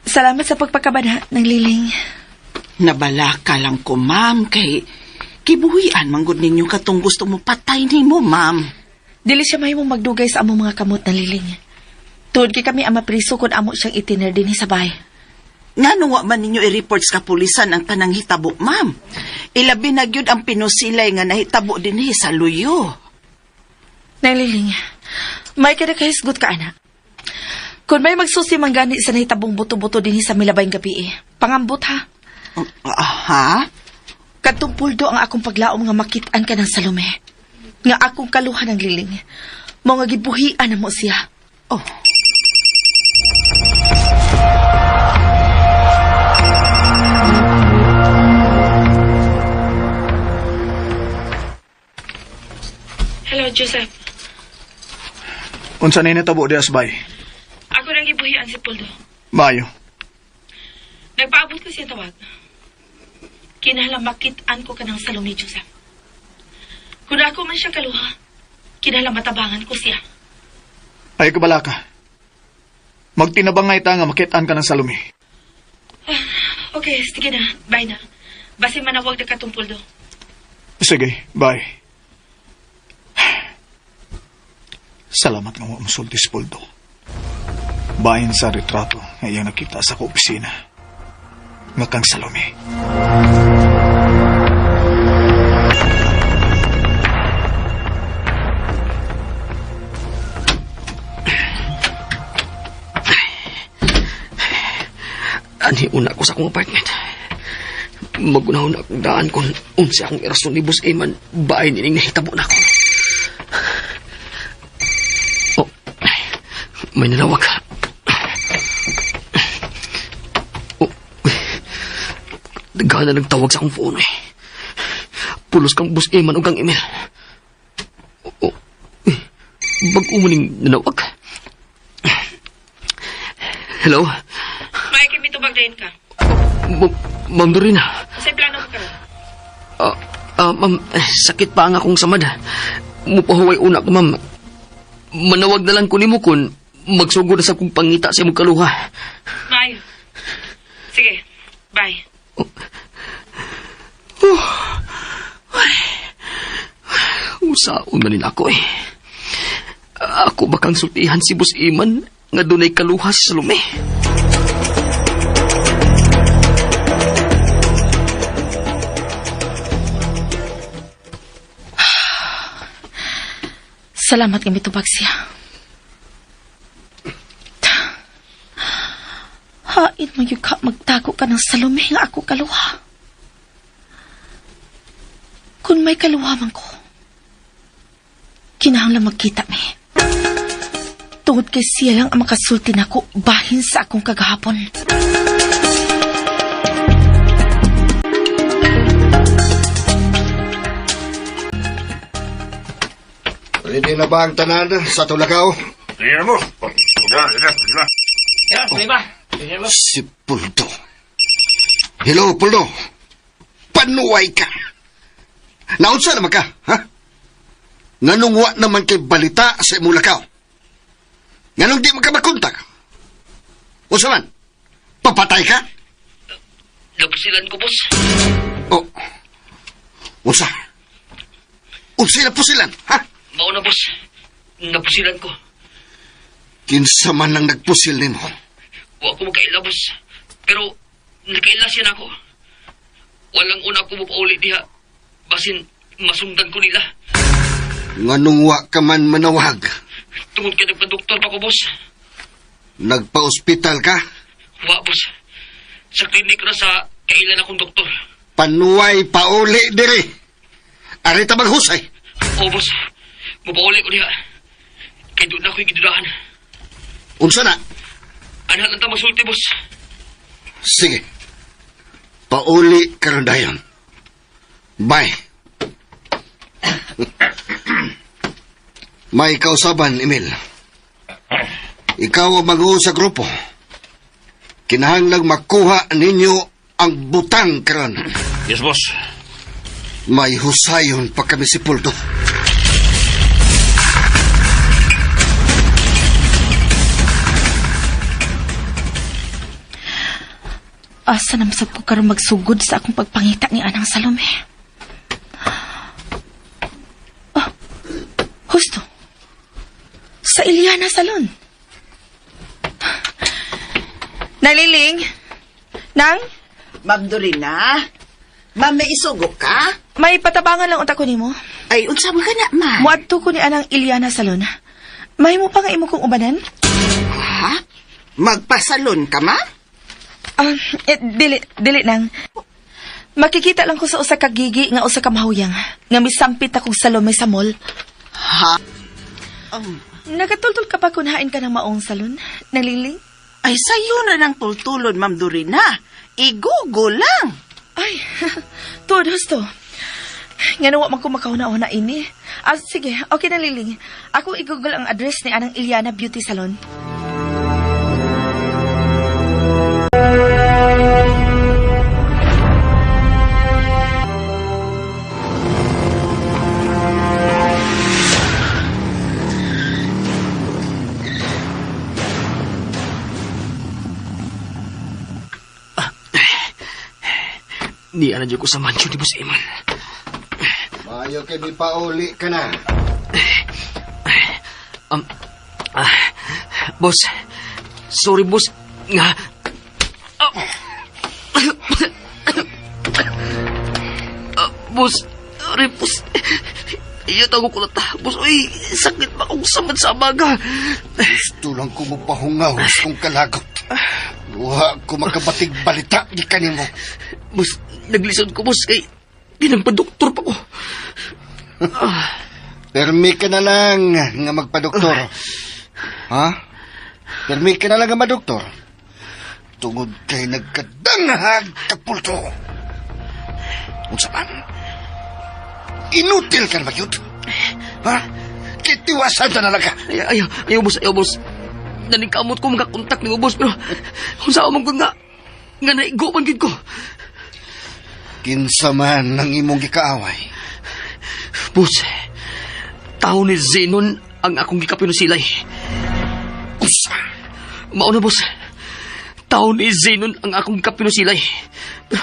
[SPEAKER 11] Salamat sa pagpakabana ng liling.
[SPEAKER 9] Nabalaka lang ko, ma'am, kay kibuhian manggod ninyo katong gusto mo patay nimo, ma'am.
[SPEAKER 11] Dili siya mahimong magdugay sa among mga kamot na liling. Tuod kay kami ang mapriso kung amo siyang itiner dinhi sa bahay.
[SPEAKER 9] Ngano wa man ninyo i-report sa kapulisan ang tanang hitabo, ma'am? Ilabi na gyud ang pinusilay nga nahitabo dinhi sa luyo.
[SPEAKER 11] Nang liling, may kada kahisgot ka, anak. Kung may magsusi man gani sa nahitabong buto-buto dinhi sa milabayng gabi eh. Pangambot ha.
[SPEAKER 9] Aha?
[SPEAKER 11] Kadtong puldo ang akong paglaom nga makit-an ka ng Salome. Nga akong kaluhan ng liling. Mao nga gibuhian na mo siya.
[SPEAKER 9] Oh.
[SPEAKER 11] Hello, Joseph.
[SPEAKER 10] Unsa na natabo diya sa bay?
[SPEAKER 11] Ako nang gibuhian si Puldo.
[SPEAKER 10] Mayo.
[SPEAKER 11] Nagpaabot ko siya tawag. Kinahanglan makit-an ko ka ng Salome, Joseph. Kung ako man siya kaluha, kinahanglan matabangan ko siya.
[SPEAKER 10] Ay kabalaka. Magtinabangay ta nga makitaan ka ng Salome.
[SPEAKER 11] Okay, sige na. Bye na. Basi manawag na katong Puldo.
[SPEAKER 10] Sige, bye. Salamat nga mo musulti si Poldo. Bahin sa retrato nga iyang nakita sa ko opisina. Nga kang Salome.
[SPEAKER 6] Anhi una ko sa akong apartment. Magunahon akong daan kung unsa akong irason ni Boss Eman, bahay nining nahitabo na ako. Oh, may nanawag. Oh, uy. Daghan na nagtawag sa akong phone eh. Pulos kang Boss Eman ug kang Emil. Oh, eh, bag-o mo ning nanawag. Hello?
[SPEAKER 7] May kami tubag dayon ka.
[SPEAKER 6] Ma'am Dorina.
[SPEAKER 7] Sa plano mo karon?
[SPEAKER 6] Ma'am, sakit pa ang akong samad. Mupahuway una ko, ma'am. Manawag na lang ko nimo kun magsugod na sa kong pangita sa imong kaluha.
[SPEAKER 7] Maayo. Sige. Bye.
[SPEAKER 6] Usaon man nila ako eh. Ako ba kang sultihan si Boss Iman nga dunay kaluha sa Salome?
[SPEAKER 11] Salamat nga mitubag siya. Hain man gyud ka magtago ka ng Salome nga ako kaluha. Kung may kaluha man ko, kinahanglan magkita mi. Tungod kay siya lang ang makasulti nako bahin sa akong kagahapon.
[SPEAKER 5] Ready na ba ang tanan sa tulakaw?
[SPEAKER 12] Tingnan mo.
[SPEAKER 5] Si Puldo. Hello, Puldo. Panuway ka. Naunsa naman ka, ha? Nganong wa naman kay balita sa imong lakaw? Nganong di man ka makontak? Unsa man? Papatay ka?
[SPEAKER 6] Napusilan ko, boss.
[SPEAKER 5] Oh. Unsa? Unsa na pusilan, ha?
[SPEAKER 6] Mao na, boss. Napusilan ko.
[SPEAKER 5] Kinsa man ang nagpusil nimo?
[SPEAKER 6] Wa ko makaila, boss. Pero nakaila siya nako. Walang una ko mopauli diha. Basin masundan ko nila.
[SPEAKER 5] Nganong wa ka man manawag?
[SPEAKER 6] Tungod kay nagpa-doktor pa ko, boss.
[SPEAKER 5] Nagpa-ospital ka?
[SPEAKER 6] Wa, boss. Sa klinik na sa kailan akong doktor.
[SPEAKER 5] Panuway pauli diri. Arita maghusay.
[SPEAKER 6] Oo, boss. Mupauli ko diha. Kay doon ako'y gidudahan.
[SPEAKER 5] Unsa na?
[SPEAKER 6] Anhan lang ta magsulti, boss.
[SPEAKER 5] Sige. Pauli karon dayon. Bye. May kausaban, Emil. Ikaw ang mag sa grupo. Kinahanglang makuha ninyo ang butang karon.
[SPEAKER 12] Yes, boss.
[SPEAKER 5] May husayon pa kami si Puldo.
[SPEAKER 11] Asa na masab ko karon magsugod sa akong pagpangita ni Anang Salome? Ah, husto. Sa Iliana Salon. Naliling? Nang?
[SPEAKER 9] Ma'am Dorina, ma'am, may isugo ka?
[SPEAKER 11] May patabangan lang unta ko nimo.
[SPEAKER 9] Ay, unsa man ka na, ma'am?
[SPEAKER 11] Muadto ko ni Anang Iliana Salon. Mahimo pa nga imo kong ubanan?
[SPEAKER 9] Ha? Magpasalon ka, ma'am?
[SPEAKER 11] Ah, dili, dili nang. Makikita lang ko sa usa ka gigi nga usa ka mahuyang nga misampit akong Salome sa mall.
[SPEAKER 9] Ha?
[SPEAKER 11] Nagatultol ka pa kung hain ka ng maong salon? Naliling?
[SPEAKER 9] Ay, sayo na ng tultulon, Ma'am Dorina. I-google lang.
[SPEAKER 11] Ay, tuod husto. Nga nawa man ko makauna-una ini. Ah, sige, okay na Liling. Ako i-google ang address ni Anang Iliana Beauty Salon.
[SPEAKER 6] Niya na dyan ko sa mansyon ni Boss Eman.
[SPEAKER 5] Maayo kay mi pauli ka na.
[SPEAKER 6] Boss, sorry boss, nga. Boss, sorry boss. Iyo tago ko lata. Boss, uy, sakit ba akong samad sa amaga?
[SPEAKER 5] Gusto lang ko mapahungaw kung kalagot. Wa ko makabatig balita di kanimo.
[SPEAKER 6] Boss, naglisod ko boss kay ginagpa-doktor pa ko.
[SPEAKER 5] Permi ka na lang nga magpadoktor. Ha? Permi ka na lang nga madoktor. Tungod kay nagkadanghag ka pulto. Unsa man? Inutil ka na magyud. Ha? Kitiwasan ta na lang ka.
[SPEAKER 6] Ay, ay, ayaw, boss, ayaw, boss. Naningkamot ko makakontak ni boss, pero kung saan man ko nga, nga naigo man gid ko.
[SPEAKER 5] Kinsa man ang imong gikaaway.
[SPEAKER 6] Boss, tao ni Zenon ang akong gikapinusilay.
[SPEAKER 5] Usa!
[SPEAKER 6] Mauna, boss. Tao ni Zenon ang akong gikapinusilay. Pero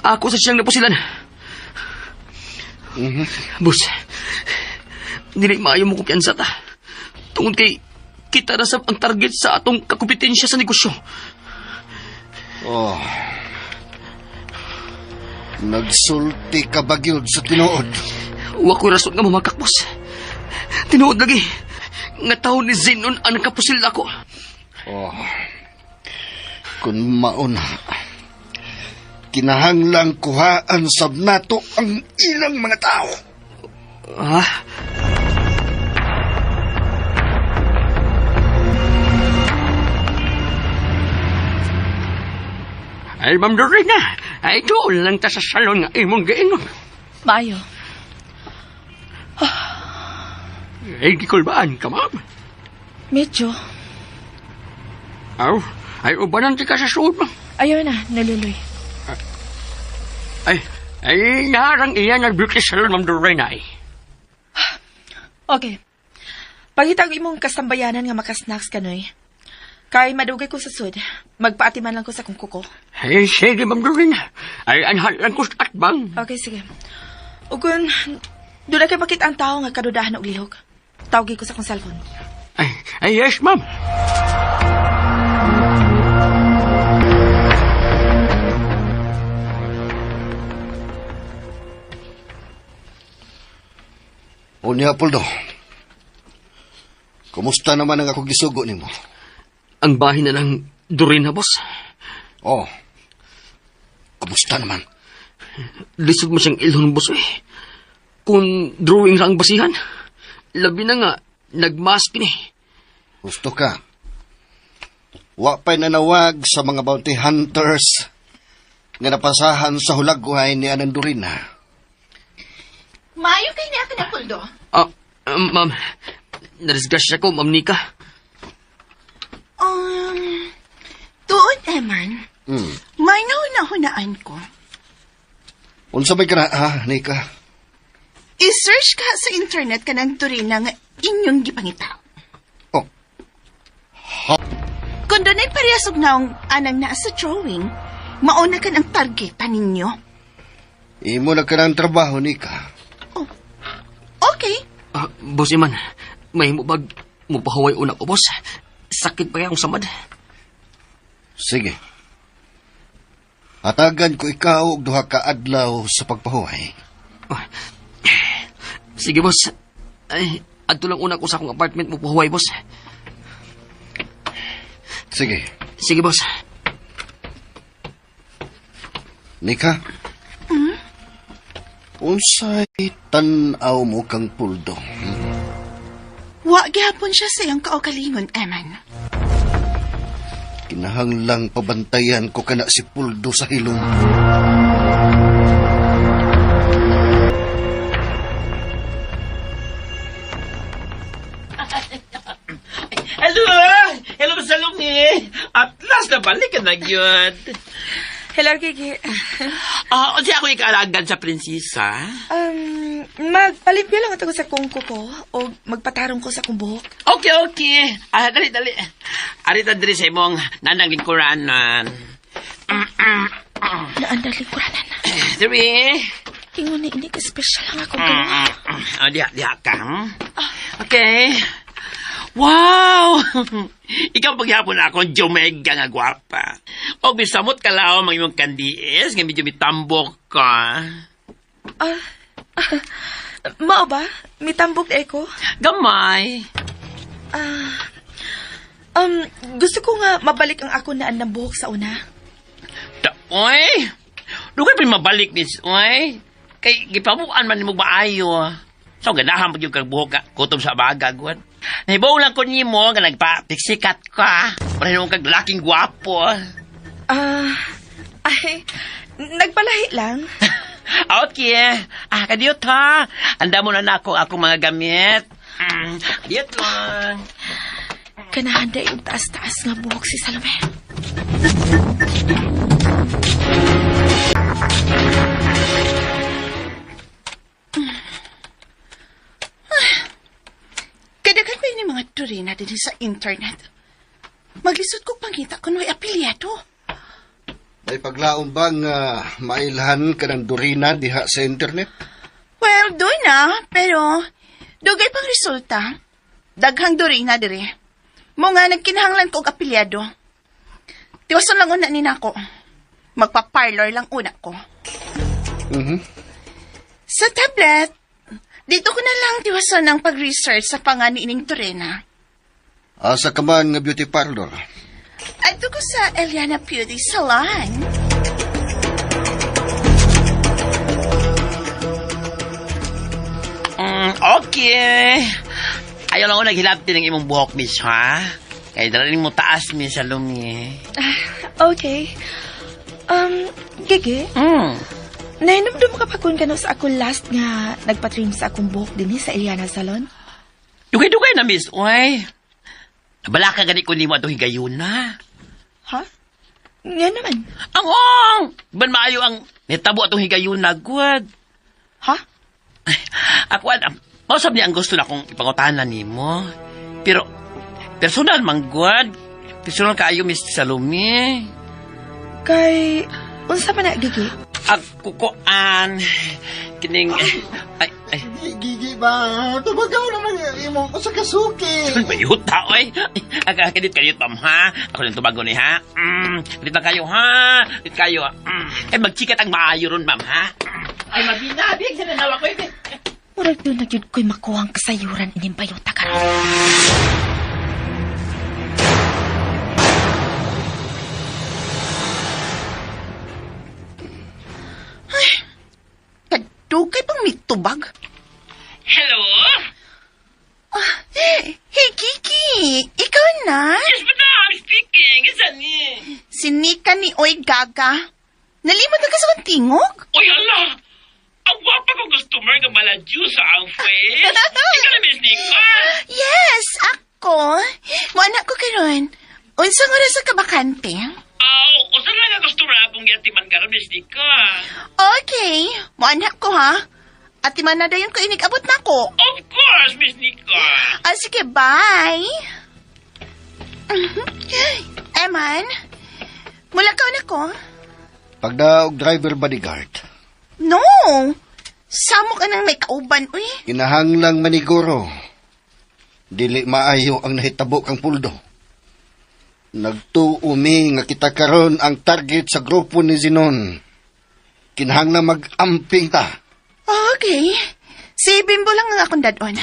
[SPEAKER 6] ako sa siyang napusilan. Boss, dili maayo mo kumpiyansa ta. Tungod kay kita na sab ang target sa atong kakompetensya sa negosyo.
[SPEAKER 5] Oh. Nagsulti ka ba gyud sa tinuod?
[SPEAKER 6] Wa ko'y rason nga mamakak, boss. Tinuod lagi. Nga tao ni Zenon ang nakapusil ako.
[SPEAKER 5] Oh. Kung mauna, kinahanglang kuhaan sab nato ang ilang mga tao.
[SPEAKER 6] Ah? Ay, Ma'am Dorina, ay doon lang ta sa salon nga imong giingon.
[SPEAKER 11] Maayo.
[SPEAKER 6] Ay, gikulbaan ka, ma'am.
[SPEAKER 11] Medyo.
[SPEAKER 6] Aw, ay ubanan ti ka sa suod, ma'am.
[SPEAKER 11] Ayaw na, naluloy.
[SPEAKER 6] Ay, ay, naharang iya ng beauty salon, Ma'am Dorina, ay.
[SPEAKER 11] Okay. Pangitag imong kasambayanan nga makasnacks kanoy. Kay madugay ko sa sud, magpaatiman lang ko sa kong kuko.
[SPEAKER 6] Ay, sige, Ma'am Dorina. Ay, anhal lang ko sa atbang.
[SPEAKER 11] Okay, sige. Ug kun doon na kay makita ang tao nga kadudahan og lihok. Tawgi ko sa akong cellphone.
[SPEAKER 6] Ay, ay, yes, ma'am.
[SPEAKER 5] Unya, Poldo. Kumusta naman ang ako gisugo nimo?
[SPEAKER 6] Ang bahin na lang Dorina, boss.
[SPEAKER 5] Oh. Kumusta naman?
[SPEAKER 6] Lisod mo siyang ilhon, boss, eh. Kung drawing ra ang basihan, labi na nga, nagmask ni.
[SPEAKER 5] Gusto ka. Wa pa'y nanawag sa mga bounty hunters nga napasahan sa hulagway ni Anang Dorina.
[SPEAKER 3] Maayo kay niya ka na, Puldo.
[SPEAKER 6] Ah, ma'am, nadisgrasya ko, ma'am Nika.
[SPEAKER 3] Tuod, Eman. May nahuna-hunaan ko.
[SPEAKER 5] Unsa may kana, ha, Nika?
[SPEAKER 3] I-search ka sa internet ka ng Dorina nga inyong gipangita.
[SPEAKER 5] Oh. Ha?
[SPEAKER 3] Kung doona'y parehas og naong anang naa sa drawing, mauna ka ng targeta ninyo.
[SPEAKER 5] Imo na ka ng trabaho, Nika.
[SPEAKER 3] Oh. Okay.
[SPEAKER 6] Ah, boss Iman, may mo bag mupahuway una ko, boss. Sakit pa kaya akong samad.
[SPEAKER 5] Sige. Hatagan ko ikaw og duha ka adlaw sa pagpahuway.
[SPEAKER 6] Oh. Sige, boss. Ay, adto lang una ko sa akong apartment mupahuway, boss.
[SPEAKER 5] Sige.
[SPEAKER 6] Sige, boss.
[SPEAKER 5] Nika? Unsay tan-aw mo kang Puldo?
[SPEAKER 3] Wa gihapon siya sa iyang kaugalingon, Eman.
[SPEAKER 5] Kinahanglang pabantayan ko kana si Puldo sa hilom.
[SPEAKER 8] Hello! Hello, Salome! At last na balik ka na yun.
[SPEAKER 11] Hello, Gigi.
[SPEAKER 8] Ah, unsa ako ikaalagan sa prinsesa?
[SPEAKER 11] Magpalimpyo lang ako sa kong kuko o magpatarong ko sa kong buhok.
[SPEAKER 8] Okay, okay. Ah, dali, dali. Arita diri sa imong nanang lingkuranan.
[SPEAKER 11] Naandang lingkuranan na.
[SPEAKER 8] Diri.
[SPEAKER 11] Ingon ni ini ka special ang akong gawa.
[SPEAKER 8] Ah, diha, diha ka. Okay. Wow! Ikaw paghapon ako, Jomega nga gwapa. O bisamot ka lao ang imong kandiis, nga medyo mitambok ka.
[SPEAKER 11] Ah, mao ba? Mitambok na ko?
[SPEAKER 8] Gamay.
[SPEAKER 11] Ah, gusto ko nga mabalik ang ako naan ng buhok sa una.
[SPEAKER 8] Ta oy! Dugay pa mabalik ni oy. Kay gipamuan man nimo maayo. So ganahan pag yung kag buhok ka, kutob sa baga gud. Nahibaw lang ko nimo nga nagpa-pixikat ka. Para nimo kag laking gwapo.
[SPEAKER 11] Ah, ay, nagpalahi lang.
[SPEAKER 8] Okay. Ah, kadiyot ha. Anda mo na na ako akong mga gamit. Kadiyot lang.
[SPEAKER 11] Kanahan day og taas-taas nga buhok si Salome.
[SPEAKER 3] Kadaghan pa ni mga Dorina din sa internet. Maglisod ko pangita kung may apelyado.
[SPEAKER 5] May paglaon bang mailhan ka ng Dorina diha sa internet?
[SPEAKER 3] Well, doon na, pero dugay pang resulta. Daghang Dorina dire. Mo nga nagkinahanglan ko og apelyado. Tiwason lang una ni nako. Magpa-parlor lang una ko. Sa tablet, dito ko na lang tiwason ang pag-research sa pangani ining Dorina.
[SPEAKER 5] Asa ka man nga beauty parlor?
[SPEAKER 3] Adto ko sa Eliana Beauty Salon.
[SPEAKER 8] Okay. Ayaw lang ako naghilabti ng imong buhok, miss, ha? Kaya dalaling mo taas, miss Salome.
[SPEAKER 11] Okay. Gigi, nahinumdum ka pa kung kano sa ako last nga nagpatrim sa akong buhok din sa Eliana Salon?
[SPEAKER 8] Dugay-dugay na, miss. Uy. Nabala ka gani ko nimo atong higayuna.
[SPEAKER 11] Ha? Nga naman.
[SPEAKER 8] Ang ong! Ban maayo ang nitabo atong higayuna, good.
[SPEAKER 11] Ha?
[SPEAKER 8] Ako, mausap niya ang gusto na akong ipangutanan nimo. Pero, personal man, good. Personal kaayo, Miss Salome.
[SPEAKER 11] Kay, unsa pa na, Gigi?
[SPEAKER 8] Ako kuan kining ay ay
[SPEAKER 5] Gigi ba? Tumagaw naman imo ko sa kasuki.
[SPEAKER 8] Ano ba yuta, oy? Aga, kadit kayo, Tom, ha? Ako lang tumago ni, ha? Kadit lang kayo, ha? Kadit kayo, ha? Eh, magchikat ang maayo ron, ma'am, ha? Ay, mabina, big, sinanawa ko, eh.
[SPEAKER 11] Murag doon na gyud ko'y makuhang kasayuran ining bayota karon.
[SPEAKER 3] Kadugay pang mitubag.
[SPEAKER 7] Hello?
[SPEAKER 3] Hey, Kiki! Ikaw na?
[SPEAKER 7] Yes, madam, speaking. Isa ni.
[SPEAKER 3] Si Nika ni Oy Gaga. Nalimot na ka sa akong tingog?
[SPEAKER 7] Uy, ala! Ang wapa kong customer nga maladyo sa ang face. Ikaw na, Miss Nika.
[SPEAKER 3] Yes, ako. Wala ko karon. Unsang oras ka bakante?
[SPEAKER 7] Aw, usa lang ang customer akong giatiman karon, Miss Nika.
[SPEAKER 3] Okay, moanak ko ha. Ati man na dayon ko inig-abot na ko.
[SPEAKER 7] Of course, Miss Nika.
[SPEAKER 3] Ah, sige, bye. Eman, mula ka na ko.
[SPEAKER 5] Pagdaog driver bodyguard.
[SPEAKER 3] No! Samo ka nang may kauban, uy.
[SPEAKER 5] Kinahanglang maniguro. Dili maayo ang nahitabo kang puldo. Nagtuumi nga kita karon ang target sa grupo ni Zinon. Kinahanglang mag-amping ta.
[SPEAKER 3] Okay. Si Bimbo lang ang akong dadon.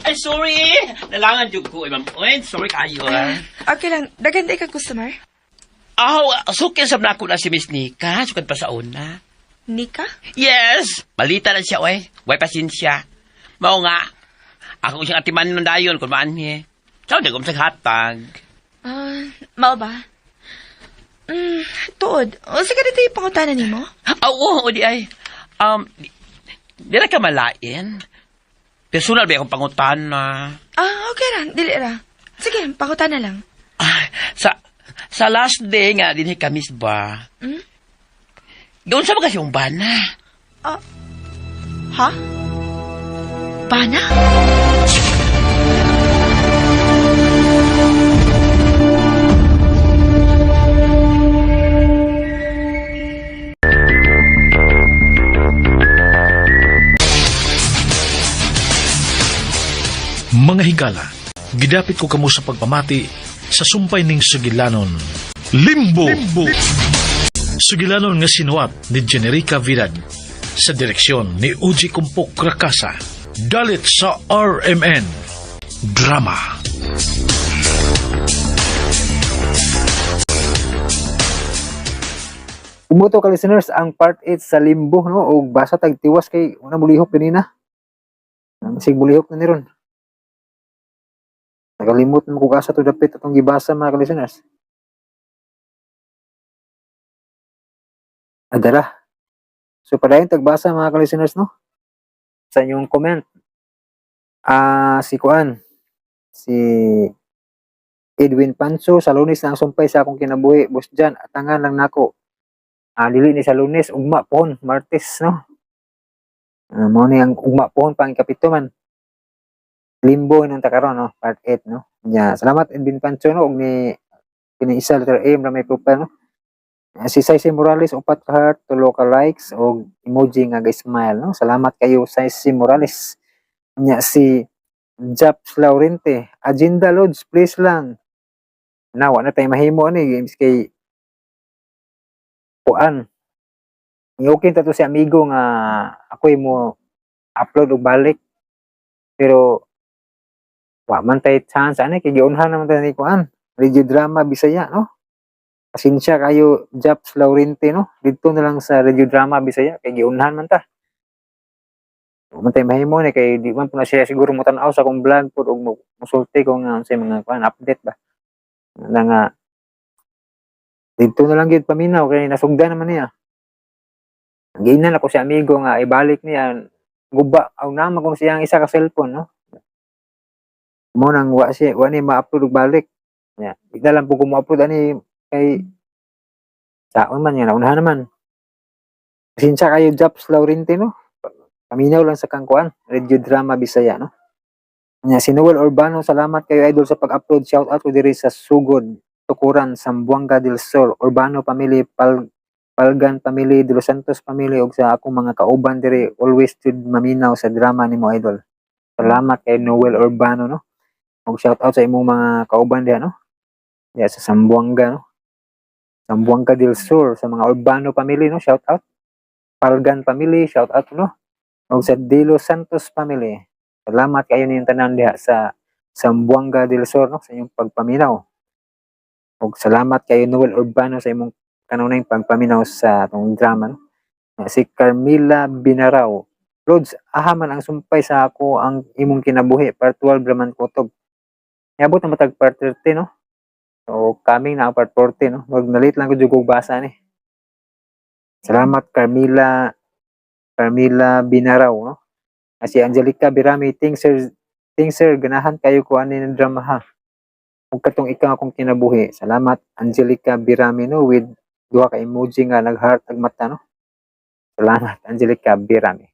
[SPEAKER 8] Ay, sorry. Nalangan jud ko, eh, ma'am. Uy, sorry kayo, ha?
[SPEAKER 11] Okay lang, daghan day kag customer.
[SPEAKER 8] Aw, sukin sa nako na si Miss Nika. Sukad pa sa una.
[SPEAKER 11] Nika?
[SPEAKER 8] Yes! Balita na siya, oy. Way pasensya. Mao nga. Ako siyang atiman nun dayon kung maanhi. Sao di ko hatag.
[SPEAKER 11] Ah, mao ba? Tuod. Unsa ka dito yung pangutana nimo?
[SPEAKER 8] Ah, oo, o di ay. Di na ka malain. Personal ba akong pangutana?
[SPEAKER 11] Ah, okay ra. Dili ra. Sige, pangutana lang.
[SPEAKER 8] Ah, sa last day nga, dinhi kami ba?
[SPEAKER 11] Hmm?
[SPEAKER 8] Doon sa mga siyong bana.
[SPEAKER 11] Ah, ha? Bana?
[SPEAKER 2] Mga higala, gidapit ko kamo sa pagpamati sa sumpay ning sugilanon. Limbo! Limbo! Sugilanon nga sinuat ni Generica Vidad sa direksyon ni Uji Kumpok Rakasa. Dalit sa RMN. Drama.
[SPEAKER 1] Umuto ka listeners ang part 8 sa limbo no og basa tag tiwas kay una mulihok dinina. Sig bulihok na ni ron. Nakalimot na ko asa to dapit atong gibasa, mga ka-listeners. Adara. So padayon tagbasa, mga ka-listeners, no? Sa inyong comment. Ah, si kuan, si Edwin Panso, "Sa Lunes na ang Sumpay sa Akong Kinabuhi, Boss Jan, atangan lang nako." Ah, dili ni sa Lunes, ugma pohon, Martes, no? Ah, mao ni ang ugma pohon pang ikapito man. Limbo nang takaron, no? Part 8, no? Nya, salamat Edwin Pancho, no, ug ni kini isa, letter A ra may profile, no? Ah, si Saisay Morales, upat ka heart, tulo ka likes og emoji nga ga-smile, no? Salamat kayo, Saisay Morales. Nya si Japs Laurente, "Agenda Lods, please lang." Na wa na tay mahimo ani games kay kuan. Okay ta to si amigo nga ako'y mo upload og balik. Pero wa man tay chance ani kay giunhan naman ta ni kuan. Radio Drama Bisaya, no? Pasensya kayo, Japs Laurente, no? Didto na lang sa Radio Drama Bisaya kay giunhan man ta. Wa man tay mahimo ni kay di man po na siya siguro mo tan-aw sa akong vlog pud og musulti ko nga unsay mga kuan update ba. Na nga didto na lang gyud paminaw kay nasugdan naman niya. Giingnan ako si amigo nga ibalik niya, guba aw naman kung siyang isa ka cellphone, no? Mo nang wa siya, wa ni ma-upload og balik. Nya, di na lang po ko mo-upload ani kay saon man nga naunahan naman. Pasensya kayo, Japs Laurente, no? Paminaw lang sa kang kuan, Radio Drama Bisaya, no? Nya si Noel Urbano, "Salamat kayo, idol, sa pag-upload. Shout out ko diri sa Sugod, Tukuran, Zamboanga del Sur, Urbano family, Palgan family, De Los Santos family ug sa akong mga kauban diri, always jud maminaw sa drama nimo, idol." Salamat kay Noel Urbano, no? Ug shout out sa imong mga kauban diha, no? Diha sa Zamboanga, no? Zamboanga del Sur, sa mga Urbano family, no? Shout out. Palgan family, shout out, no? Ug sa De Los Santos family. Salamat kayo ninyong tanan diha sa Zamboanga del Sur, no, sa inyong pagpaminaw. Ug salamat kayo, Noel Urbano, sa imong kanunay pagpaminaw sa atong drama, no? Si Carmila Binaraw. "Lods, aha man ang Sumpay sa Ako ang Imong Kinabuhi? Part 12 raman kutob." Niabot na matag part 30, no? So, coming na ang part 40, no? Mag nalit lang ko jud kog basa ni. Salamat, Carmila Carmila Binaraw, no? Si Angelica Birami, "Thanks sir, thanks sir, ganahan kayo ko ani ng drama ha. Ug katong Ikaw Akong Kinabuhi." Salamat, Angelica Birami, no, with duha ka emoji nga nag-heart ag mata, no? Salamat, Angelica Birami.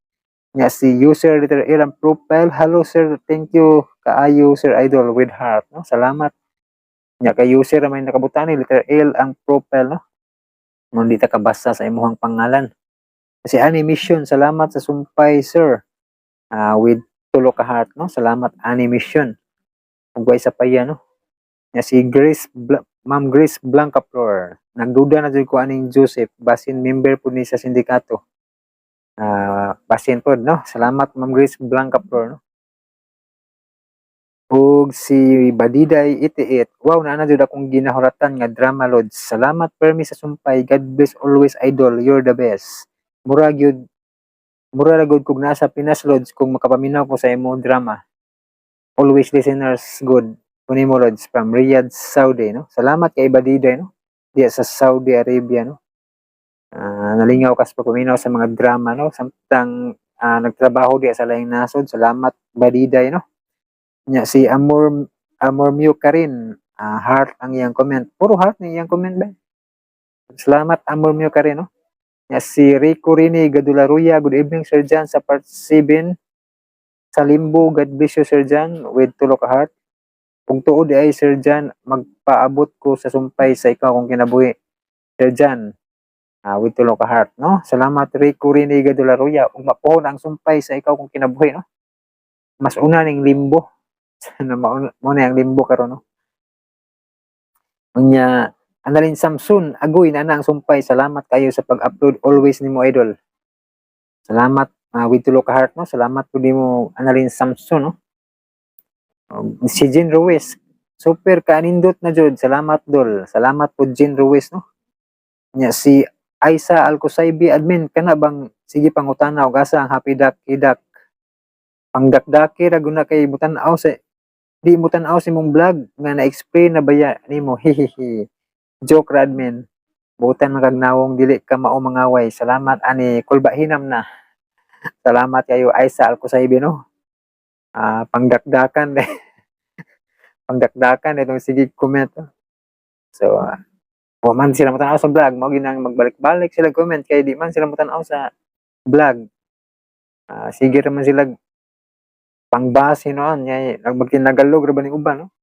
[SPEAKER 1] Nya si user letter A ang profile, "Hello sir, thank you kaayo sir idol," with heart, no? Salamat. Nya kay user may nakabutani letter L ang profile, no? Mo di ta kabasa sa imuhang pangalan. Si Animation, "Salamat sa sumpay, sir." Ah, with tulo ka heart, no? Salamat, Animation. Ug way sa paya, no? Nya si Grace Ma'am Grace Blancaflor, "Nagduda na jud ko aning Joseph, basin member pud ni sa sindikato." Ah, basin pod, no? Salamat, Ma'am Grace Blancaflor, no? Ug si Badiday 88, "Wow, naa na jud akong ginahuratan nga drama, Lods. Salamat permi sa sumpay. God bless always, idol. You're the best. Mura gyud mura ra gud kog naa sa Pinas, Lods, kung makapaminaw ko sa imong drama. Always listeners good. Kuni mo, Lods, from Riyadh, Saudi," no? Salamat kay Badiday, no? Diya sa Saudi Arabia, no? Ah, nalingaw kas pagpaminaw sa mga drama, no? Samtang nagtrabaho diya sa laing nasod. Salamat, Badiday, no? Nya si Amor Amor Mew Karin, heart ang iyang comment. Puro heart ni iyang comment ba? Salamat, Amor Mew Karin, no? Nya si Rico Rini Gadularuya, "Good evening, Sir Jan, sa part 7 sa Limbo, God bless you, Sir Jan," with tulo ka heart. "Kung tuod ay Sir Jan, magpaabot ko sa Sumpay sa Ikaw Akong Kinabuhi, Sir Jan," with tulo ka heart, no? Salamat, Rico Rini Gadularuya. Ug mapuhon ang Sumpay sa Ikaw Akong Kinabuhi, no? Mas una ning Limbo. Sana mauna mo na ang Limbo karon, no? Unya, Annalyn Samson, "Agoy na na ang Sumpay. Salamat kayo sa pag-upload always nimo, idol. Salamat," with tulo ka heart, no? Salamat pud nimo, Annalyn Samson, no? Si Jean Ruiz, "Super kaanindot na jud. Salamat, dol." Salamat po, Jean Ruiz, no? Nya si Aisa Alcosaybi, "Admin, kana bang sige pangutana og asa ang Happy Duck Idak?" Pangdakdaki ra guna kay mutan-aw sa di mo tan-aw sa imong vlog nga na-explain na baya nimo, hihihi. Joke ra, admin. Butan man kag nawong, dili ka mao mangaway. Salamat ani kulba hinam na. Salamat kayo, Aisa Alcosaibi, no. Ah, pangdakdakan eh. Pangdakdakan itong sige comment. So, wa man sila mo-tan-aw sa vlog, mao ginang magbalik-balik sila comment kay di man sila mo-tan-aw sa vlog. Ah, sige ra man sila pangbase noon ngay magtinagalog ra ba ning uban, no?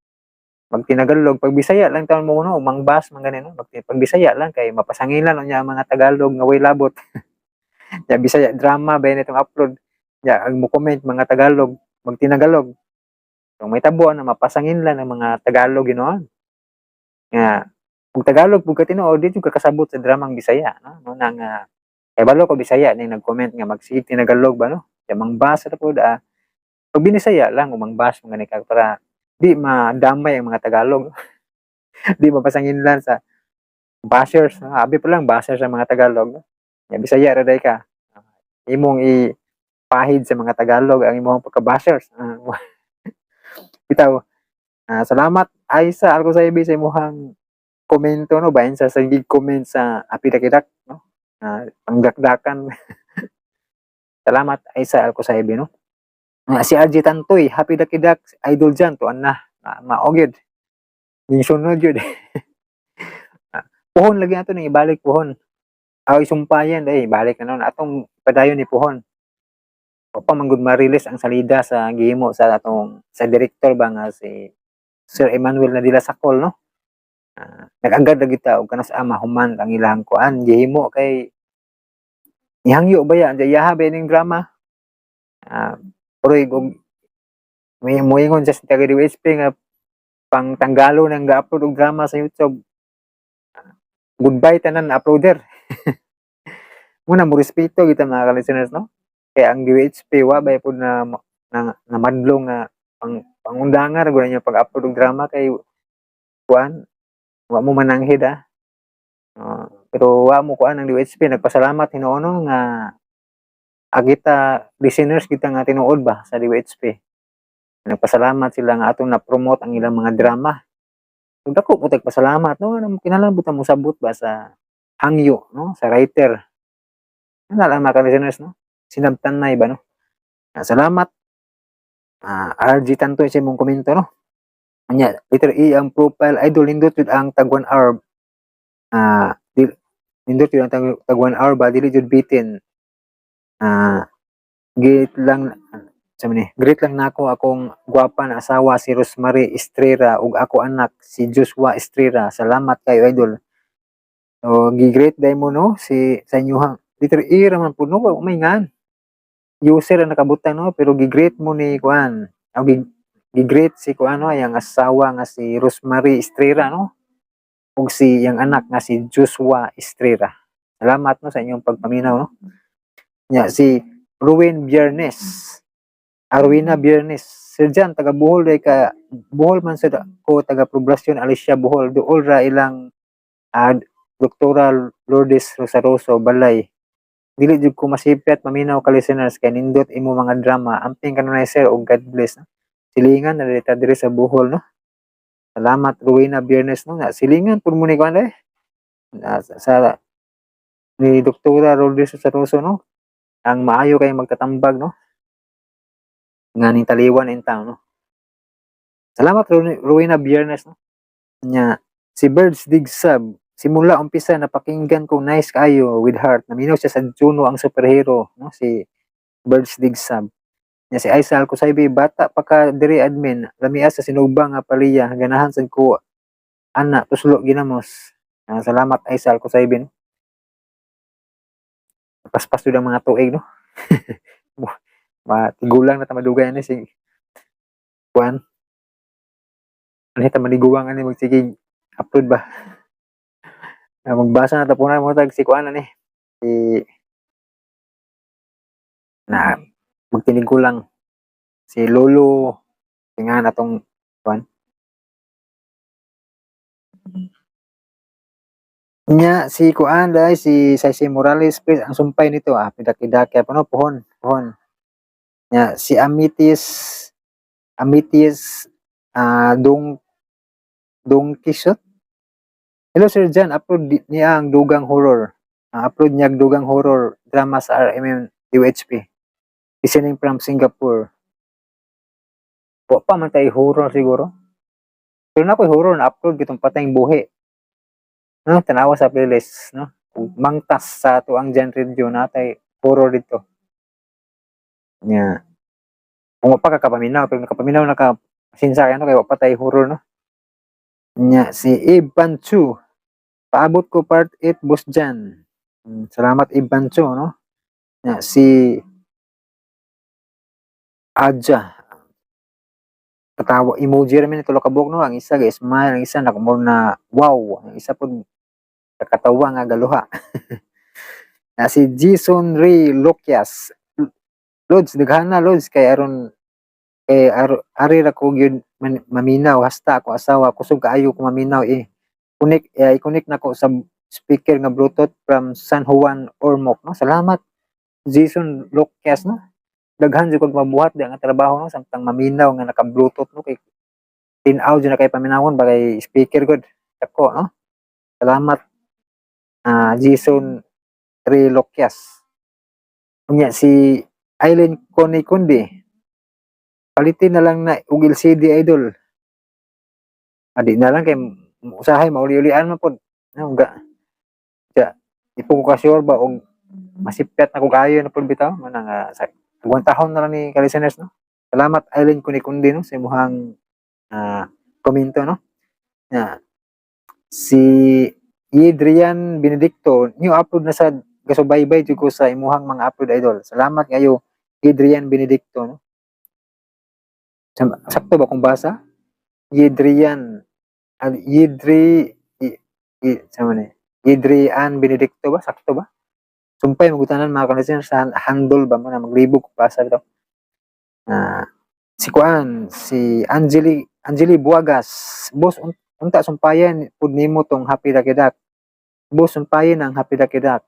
[SPEAKER 1] Magtinagalog, pag Bisaya lang taon mo no, mangbas man gani, no. Pag Bisaya lang kay mapasangilan unya ang mga Tagalog nga way labot. Ya Bisaya drama ba itong upload. Ya ang mo comment mga Tagalog, magtinagalog. So may tabo na mapasanginlan ang mga Tagalog ginoon. Nga kung Tagalog pud ka tinuod, di jud ka kasabot sa dramang Bisaya, no? No nang kay balo ko Bisaya ning nag-comment nga magsige tinagalog ba, no? Ya mangbasa ra pud ah. Pag Binisaya lang umangbas mga ni ka para di madamay ang mga Tagalog. Di mapasanginlan sa bashers, no? Abi pa lang bashers ang mga Tagalog, no? Ya Bisaya ra day ka. Imong ipahid sa mga Tagalog ang imong pagka-bashers. Ah, bitaw. Ah, salamat, Aisa Alcosaibi, sa imong komento, no, bahin sa sige comment sa Apidakidak, no. Ah, panggakdakan. Salamat, Aisa Alcosaibi, no. Ah, si RG Tantoy, happy dakidak, idol dyan, tuan na. Ah, maog yun. Yung sunod yun. Ah, puhon lagi nato nang ibalik puhon. Ay, sumpayan dahil ibalik na nun. Atong padayon ni puhon. O pa manggod ma-release ang salida sa gihimo sa atong sa director ba nga si Sir Emmanuel Nadila Sakol, no. Ah, nag-agad na kita og kanas ama human ang ilang kuan gihimo kay ihangyo ba ya yaha ba ning drama. Ah, pero og may moingon sa taga DWHP nga pang tanggalo nang ga-upload og drama sa YouTube. Ah, goodbye tanan uploader. Muna mo respeto kita mga ka-listeners, no. Kaya ang DWHP wa bay pud na madlong nga pang pangundangar gud niya pag-upload og drama kay kuan wa mo mananghid ah. Pero wa mo kuan ang DWHP, nagpasalamat hinuon, no, nga agita listeners kita nga tinuod ba sa DWHP. Nagpasalamat sila nga atong na-promote ang ilang mga drama. Ug dako po tagpasalamat, no, ano kinahanglan pud ta mosabot ba sa hangyo, no, sa writer. Ano lang mga ka-listeners, no? Sinabtan na iba, no? Ah, salamat. Ah, RG Tantoy sa imong komento, no. Anya, letter E ang profile, idol, nindot jud ang tag 1 hour. Ah, di, nindot jud ang tag 1 hour ba, dili jud bitin. Ah, gate lang sa ni, greet lang nako akong gwapa na asawa si Rosemary Estrera ug ako anak si Joshua Estrera. Salamat kayo, idol. So gi-greet dai mo, no, si sa inyuhang letter E ra man pud, no, may ngan. User ang nakabutang, no, pero gi-greet mo ni kuan. O gi-greet si kuan, no, yang asawa nga si Rosemary Estrera, no. Ug si yang anak nga si Joshua Estrera. Salamat, no, sa inyong pagpaminaw, no. Nya si Ruin Biernes. Arwina Biernes. Sir Jan, taga Bohol day ka. Bohol man sa ko, taga Poblacion Alicia Bohol. Duol ra ilang Doktora Lourdes Rosaroso Balay. Dili jud ko masipyat maminaw ka listeners kay nindot imo mga drama. Amping kanunay, sir, ug God bless. No? Silingan na dita diri sa Bohol, no. Salamat, Rowena Biernes, no. Na silingan pud mo ni kuan eh. Na, sa ni Doktora Lourdes Rosaroso, no. Ang maayo kay magtatambag, no. Nga ning taliwan in town, no. Salamat, Rowena Biernes, no. Nya si Birds Dig Sub, simula umpisa napakinggan ko, nice kayo with heart. Naminaw siya sa Juno ang superhero, no, si Birds Dig Sub. Nya si Aisal Kusaybi, bata pa ka diri, admin, lamia sa sinugba nga paliya, ganahan sad ko ana tuslo ginamos. Ah, salamat, Aisal Kusaybi, no. Paspas jud ang mga tuig, no. Matigulang na ta madugay ani si kuan. Ano ta maliguang ani magsige upload ba. Ah, magbasa na ta po na mo tag si kuan ani. Si na magtinigulang si Lolo tingan atong kuan. Nya si kuan dai si Saysay Morales, please ang sumpay nito ah pidakidaki pa, no, puhon puhon. Nya si Amitis Amitis Dong Dong Quixote. Hello, Sir John, upload niya ang dugang horror. Upload niya ang dugang horror drama sa RMN UHP. Listening from Singapore. Wa pa man tayo horror siguro. Pero na ko'y horror na upload kitong Patayng Buhi. No, tanawa sa playlist, no? Ug mangtas sa atuang John Radio na tay horror dito. Nya. Kung wa pa ka kapaminaw, pero nakapaminaw na ka, pasensya kayo, no, kay wa pa tay horror, no? Nya si Ivan Chu. Paabot ko part 8, Boss Jan. Salamat, Ivan Chu, no? Nya si Aja. Katawa emoji ra man tulo ka buok, no? Ang isa ga smile, ang isa nakumol na wow, ang isa pud kakatawa nga galuha. Na si Jason Ray Lokias. Lods, daghan na Lods kay aron kay ari ra ko gyud maminaw hasta ako asawa kusog kaayo ko maminaw eh. Connect eh, i-connect nako sa speaker nga Bluetooth from San Juan, Ormoc, no. Salamat, Jason Lokias, no. Daghan jud kog mabuhat di nga trabaho, no, samtang maminaw nga naka Bluetooth, no, kay tin-aw jud na kay paminawon ba kay speaker gud dako, no. Salamat, Jason Ray Lokias. Unya si Aileen Coney Kundi. Palitin na lang na og LCD, idol. Adi na lang kay usahay mauli-ulian man pod. No, ga. Ja, di po ko ka sure ba og masipyat na ko kaayo na pod bitaw man nga sa tahon na lang ni ka-listeners, no. Salamat, Aileen Coney Kundi, no, sa imong komento, no. Na si Adrian Benedicto, new upload na sa gasubaybay jud ko sa imuhang mga upload, idol. Salamat kayo, Adrian Benedicto, no. Sakto ba kung basa? Adrian Yidri i, sama ni Adrian Benedicto ba? Sakto ba? Sumpay magutanan mga ka sa handle ba mo na maglibog ko basa bitaw. Si kuan, si Angeli Angeli Buagas, boss, unta sumpayan pud nimo tong Happy Dakidak. Boss, sumpayan ang Happy Dakidak.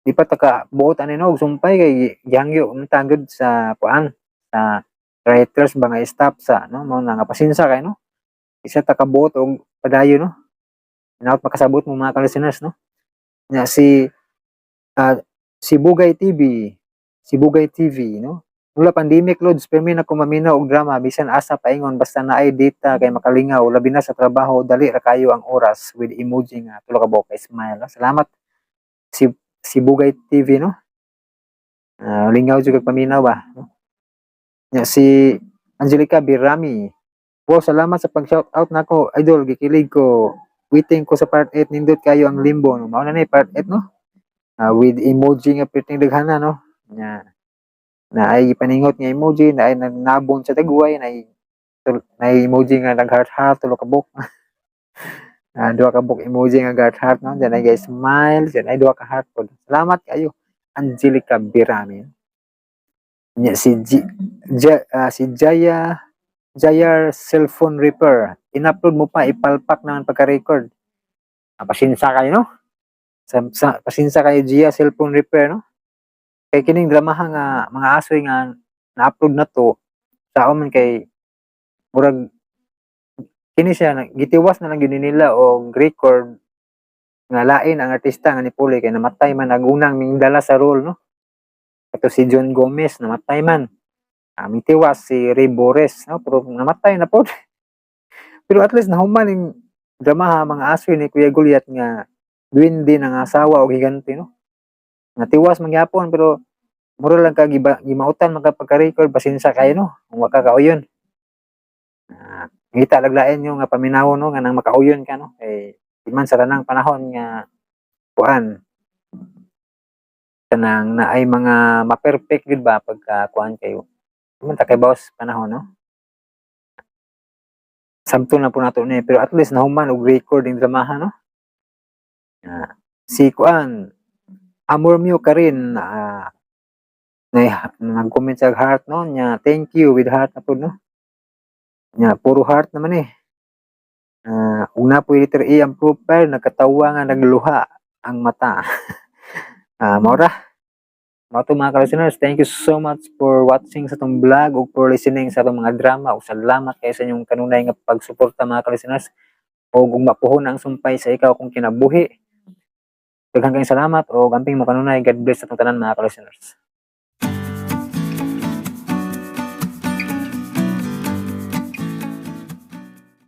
[SPEAKER 1] Di pa ta ka buot ani, no, og sumpay kay gihangyo unta gud sa kuan sa writers ba nga staff sa, no, mao na nga pasensya kay, no. Isa ta ka buot og padayon, no. Hinaot makasabot mo mga ka-listeners, no. Nya si si Bugay TV, si Bugay TV, no. Mula pandemic, loads, permi na ko maminaw og drama bisan asa paingon basta naay data kay makalingaw, labi na sa trabaho, dali ra kayo ang oras, with emoji nga tulo ka buok kay smile, no? Salamat si si Bugay TV, no. Lingaw jud kag paminaw ba, no? Nya si Angelica Birami. Wow, salamat sa pag shout out nako, idol, gikilig ko. Waiting ko sa part 8, nindot kayo ang Limbo, no. Mao na ni part 8, no. With emoji nga perting daghana, no. Nya na ay paningot nga emoji, na ay nagnabon sa tagway, na ay emoji nga nag heart heart tulo ka buok. Duha ka buok emoji nga heart heart, no. Diyan ay guys smile, diyan ay duha ka heart pod. Salamat kayo, Angelica Birami. Nya si G, Ja, si Jaya Jayar Cellphone Repair. In-upload mo pa, ipalpak naman pagka-record. Pasensya kayo, no? Sa pasensya kayo, Gia Cellphone Repair, no? Kay kining dramaha nga mga asoy nga na-upload na to, sa man kay murag kini siya gitiwas na lang gyud ni nila og record nga lain ang artista nga nipuli kay namatay man ang unang mingdala sa role, no. Ato si John Gomez, namatay man. Mitiwas si Ray Bores, no, pero namatay na pod. Pero at least nahuman ning dramaha mga asoy ni Kuya Goliath nga duwende ng asawa og higante, no. Natiwas man gyapon pero mura lang ka gimautan man ka pagka-record, pasensya kayo, no, kung wa ka kauyon. Ngita laglain nyo nga paminaw, no, nga nang makauyon ka, no, kay di man sa tanang panahon nga kuan kanang naay mga ma-perfect gud ba pagka kuan kayo. Di man ta kay bawas panahon, no. Sabto na po nato ni pero at least nahuman og record ning dramaha, no. Si kuan Amor Mio ka rin na nag-comment sa heart, no, nya thank you with heart na pod, no. Nya puro heart naman eh. Ug na po letter A ang profile nagkatawa nga nagluha ang mata. Mao ra. Mao to, mga ka-listeners, thank you so much for watching sa atong vlog ug for listening sa atong mga drama, ug salamat kay sa inyong kanunay nga pagsuporta, mga ka-listeners. Ug ugma puhon ang sumpay sa ikaw kung kinabuhi. Daghang kayong salamat o amping mo kanunay. God bless sa atong tanan, mga ka-listeners.